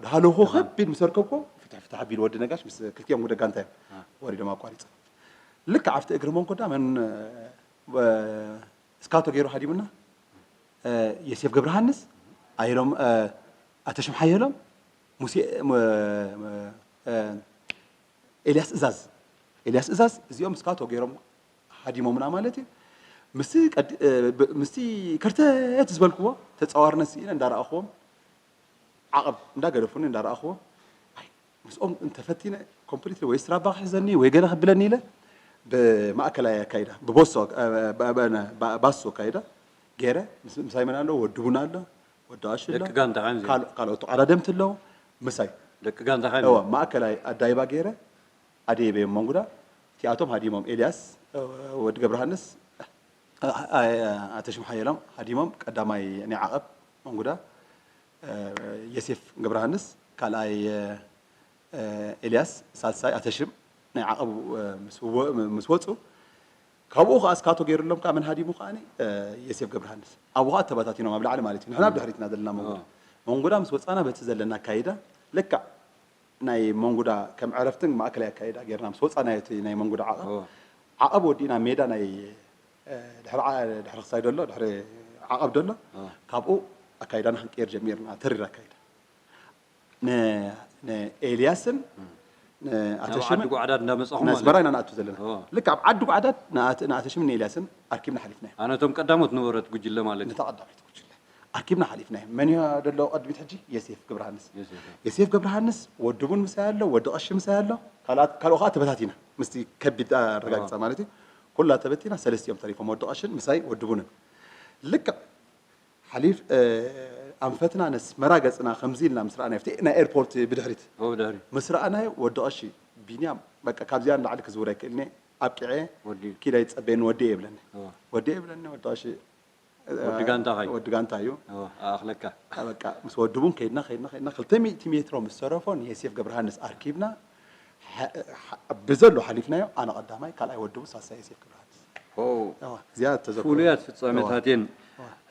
ድሃለኹ ከቢድ ምስ ኣርከብኮ ፍትሕ ፍትሕ ኣቢሉ ወዲ ነጋሽ ምስ ክልቲኦም ወደ ጋንታ እዮም ወሪዶም ኣቋሪፆም። ልክዕ ኣብቲ እግሪ መንጎዳ መን ስካቶ ገይሩ ሃዲሙና የሴፍ ገብረሃንስ ኣየሎም ኣተሽም ሓየሎም ሙሴ ኤልያስ እዛዝ ኤልያስ እዛዝ እዚኦም ስካቶ ገይሮም ሃዲሞምና ማለት እዩ። ምስቲ ከርተት ዝበልክዎ ተፃዋርነት ስኢነ እንዳረኣኽዎም ዓቐብ እንዳገደፉኒ እንዳረኣኽዎ ምስኦም እንተፈቲነ ኮምፕሊትሊ ወይ ስትራባ ክሕዘኒ ወይ ገለ ክብለኒ ኢለ ብማእከላይ ኣካይዳ ብቦሶ ባሶ ኣካይዳ ገይረ ምሳይ መን ኣሎ ወዲ ቡን ኣሎ ወዲ ኣሽ ኣሎ ካልኦት ተቐዳደምቲ ኣለዉ ምሳይ ደቂ ጋንታ ማእከላይ ኣዳይባ ገይረ ኣደይበዮም መንጉዳ እቲኣቶም ሃዲሞም ኤልያስ ወዲ ገብረሃንስ ኣተ ሽም ሓየሎም ሃዲሞም ቀዳማይ ናይ ዓቐብ መንጉዳ የሴፍ ገብረሃንስ ካልኣይ ኤልያስ ሳልሳይ ኣተሽም ናይ ዓቐብ ምስ ወፁ ካብኡ ከዓ እስካቶ ገይሩሎም ከዓ መን ሃዲሙ ከዓ የሴፍ ገብረሃንስ ኣብኡ ከዓ ተበታቲኖም ኣብ ላዕሊ ማለት እዩ ንሕና ኣብ ድሕሪትና ዘለና መንጉዳ መንጉዳ ምስ ወፃና በቲ ዘለና ኣካይዳ ልክዕ ናይ መንጉዳ ከም ዕረፍትን ማእከላይ ኣካይዳ ጌርና ምስ ወፃና እቲ ናይ መንጉዳ ዓቐብ ዓቐብ ወዲእና ሜዳ ናይ ድሕሪ ክሳይ ደሎ ድሕሪ ዓቐብ ደሎ ካብኡ ኣካይዳና ክንቀይር ጀሚርና ተሪር ኣካይዳ ንኤልያስን ዓዲ ጓዕዳድ እንዳመፃኹም ኣስመራ ኢና ንኣቱ ዘለና ልክ ኣብ ዓዲ ጓዕዳድ ንኣተሽምን ንኤልያስን ኣርኪብና ሓሊፍና ኣነቶም ቀዳሞት ነበረት ጉጅለ ማለት ነታ ቀዳመይቲ ጉጅለ ኣርኪብና ሓሊፍና መን ደሎ ቅድሚት ሕጂ የሴፍ ግብረሃንስ የሴፍ ግብረሃንስ ወዲ ቡን ምሳይ ኣሎ ወዲ ቀሺ ምሳይ ኣሎ ካልኦ ከዓ ተበታቲና ምስቲ ከቢድ ኣረጋግፃ ማለት እዩ ኩላ ተበቲና ሰለስቲኦም ተሪፎም ወዲ ቀሽን ምሳይ ወዲ ቡንን ልክዕ ሓሊፍ ኣንፈትና ነስመራ ገፅና ከምዚ ኢልና ምስ ረኣናዮ ናይ ኤርፖርት ብድሕሪት ምስ ረኣናዮ ወዲ ቀሺ ቢንያም በቃ ካብዚኣ ንላዕሊ ክዝውር ኣይክእልኒ ኣብቂዐ ኪዳ ይፀበየኒ ወዲ ይብለኒ ወዲ ይብለኒ ወዲ ቀሺ ወዲ ጋንታ እዩ ኣኽለካ በቃ ምስ ወዲ ቡን ከይድና ከይድና ከይድና ክልተ ሚእቲ ሜትሮ ምስ ተረፎ ንየሴፍ ገብረሃንስ ኣርኪብና ብዘሎ ሓሊፍናዮ ኣነ ቀዳማይ ካልኣይ ወዲ ቡን ሳልሳይ የሴፍ ገብረሃንስ እዚኣ ተዘክሮ ፍሉያት ፍጻሜታት እየን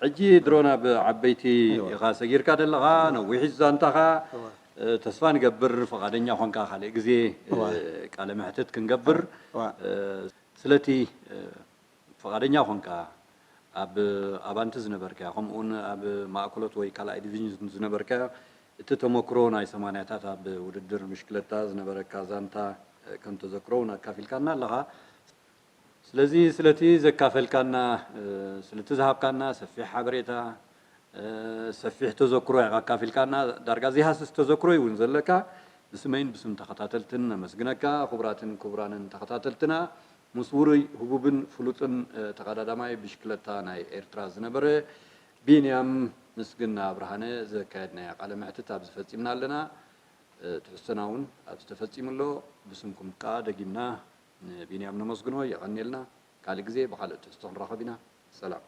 ሕጂ ድሮ ናብ ዓበይቲ ኢኻ ሰጊርካ ዘለኻ ነዊሕ ዛንታኻ ተስፋ ንገብር ፈቓደኛ ኾንካ ካልእ ግዜ ቃለ መሕትት ክንገብር ስለቲ ፈቓደኛ ኾንካ ኣብ ኣባንቲ ዝነበርካዮ ከምኡውን ኣብ ማእከሎት ወይ ካልኣይ ዲቪዥን ዝነበርካዮ እቲ ተመክሮ ናይ ሰማንያታት ኣብ ውድድር ብሽክለታ ዝነበረካ ዛንታ ከም ተዘክሮ እውን ኣካፊልካና ኣለኻ። ስለዚ ስለቲ ዘካፈልካና ስለቲ ዝሃብካና ሰፊሕ ሓበሬታ ሰፊሕ ተዘክሮ ኢኻ ኣካፊልካና። ዳርጋ ዘይሃስስ ተዘክሮ እዩ እውን ዘለካ። ብስመይን ብስም ተኸታተልትን ነመስግነካ። ክቡራትን ክቡራንን ተኸታተልትና ምስ ውሩይ ህቡብን ፍሉጥን ተቐዳዳማይ ብሽክለታ ናይ ኤርትራ ዝነበረ ቢንያም ምስግና ብርሃነ ዘካየድናዮ ቃለ መሕትት ኣብዚ ፈጺምና ኣለና። ትሕዝቶና እውን ኣብዚ ተፈጺሙ ኣሎ። ብስምኩም ከኣ ደጊምና ንቢንያም ነመስግኖ። የቐንየልና። ካልእ ግዜ ብኻልእ ትሕዝቶ ክንራኸብ ኢና። ሰላም።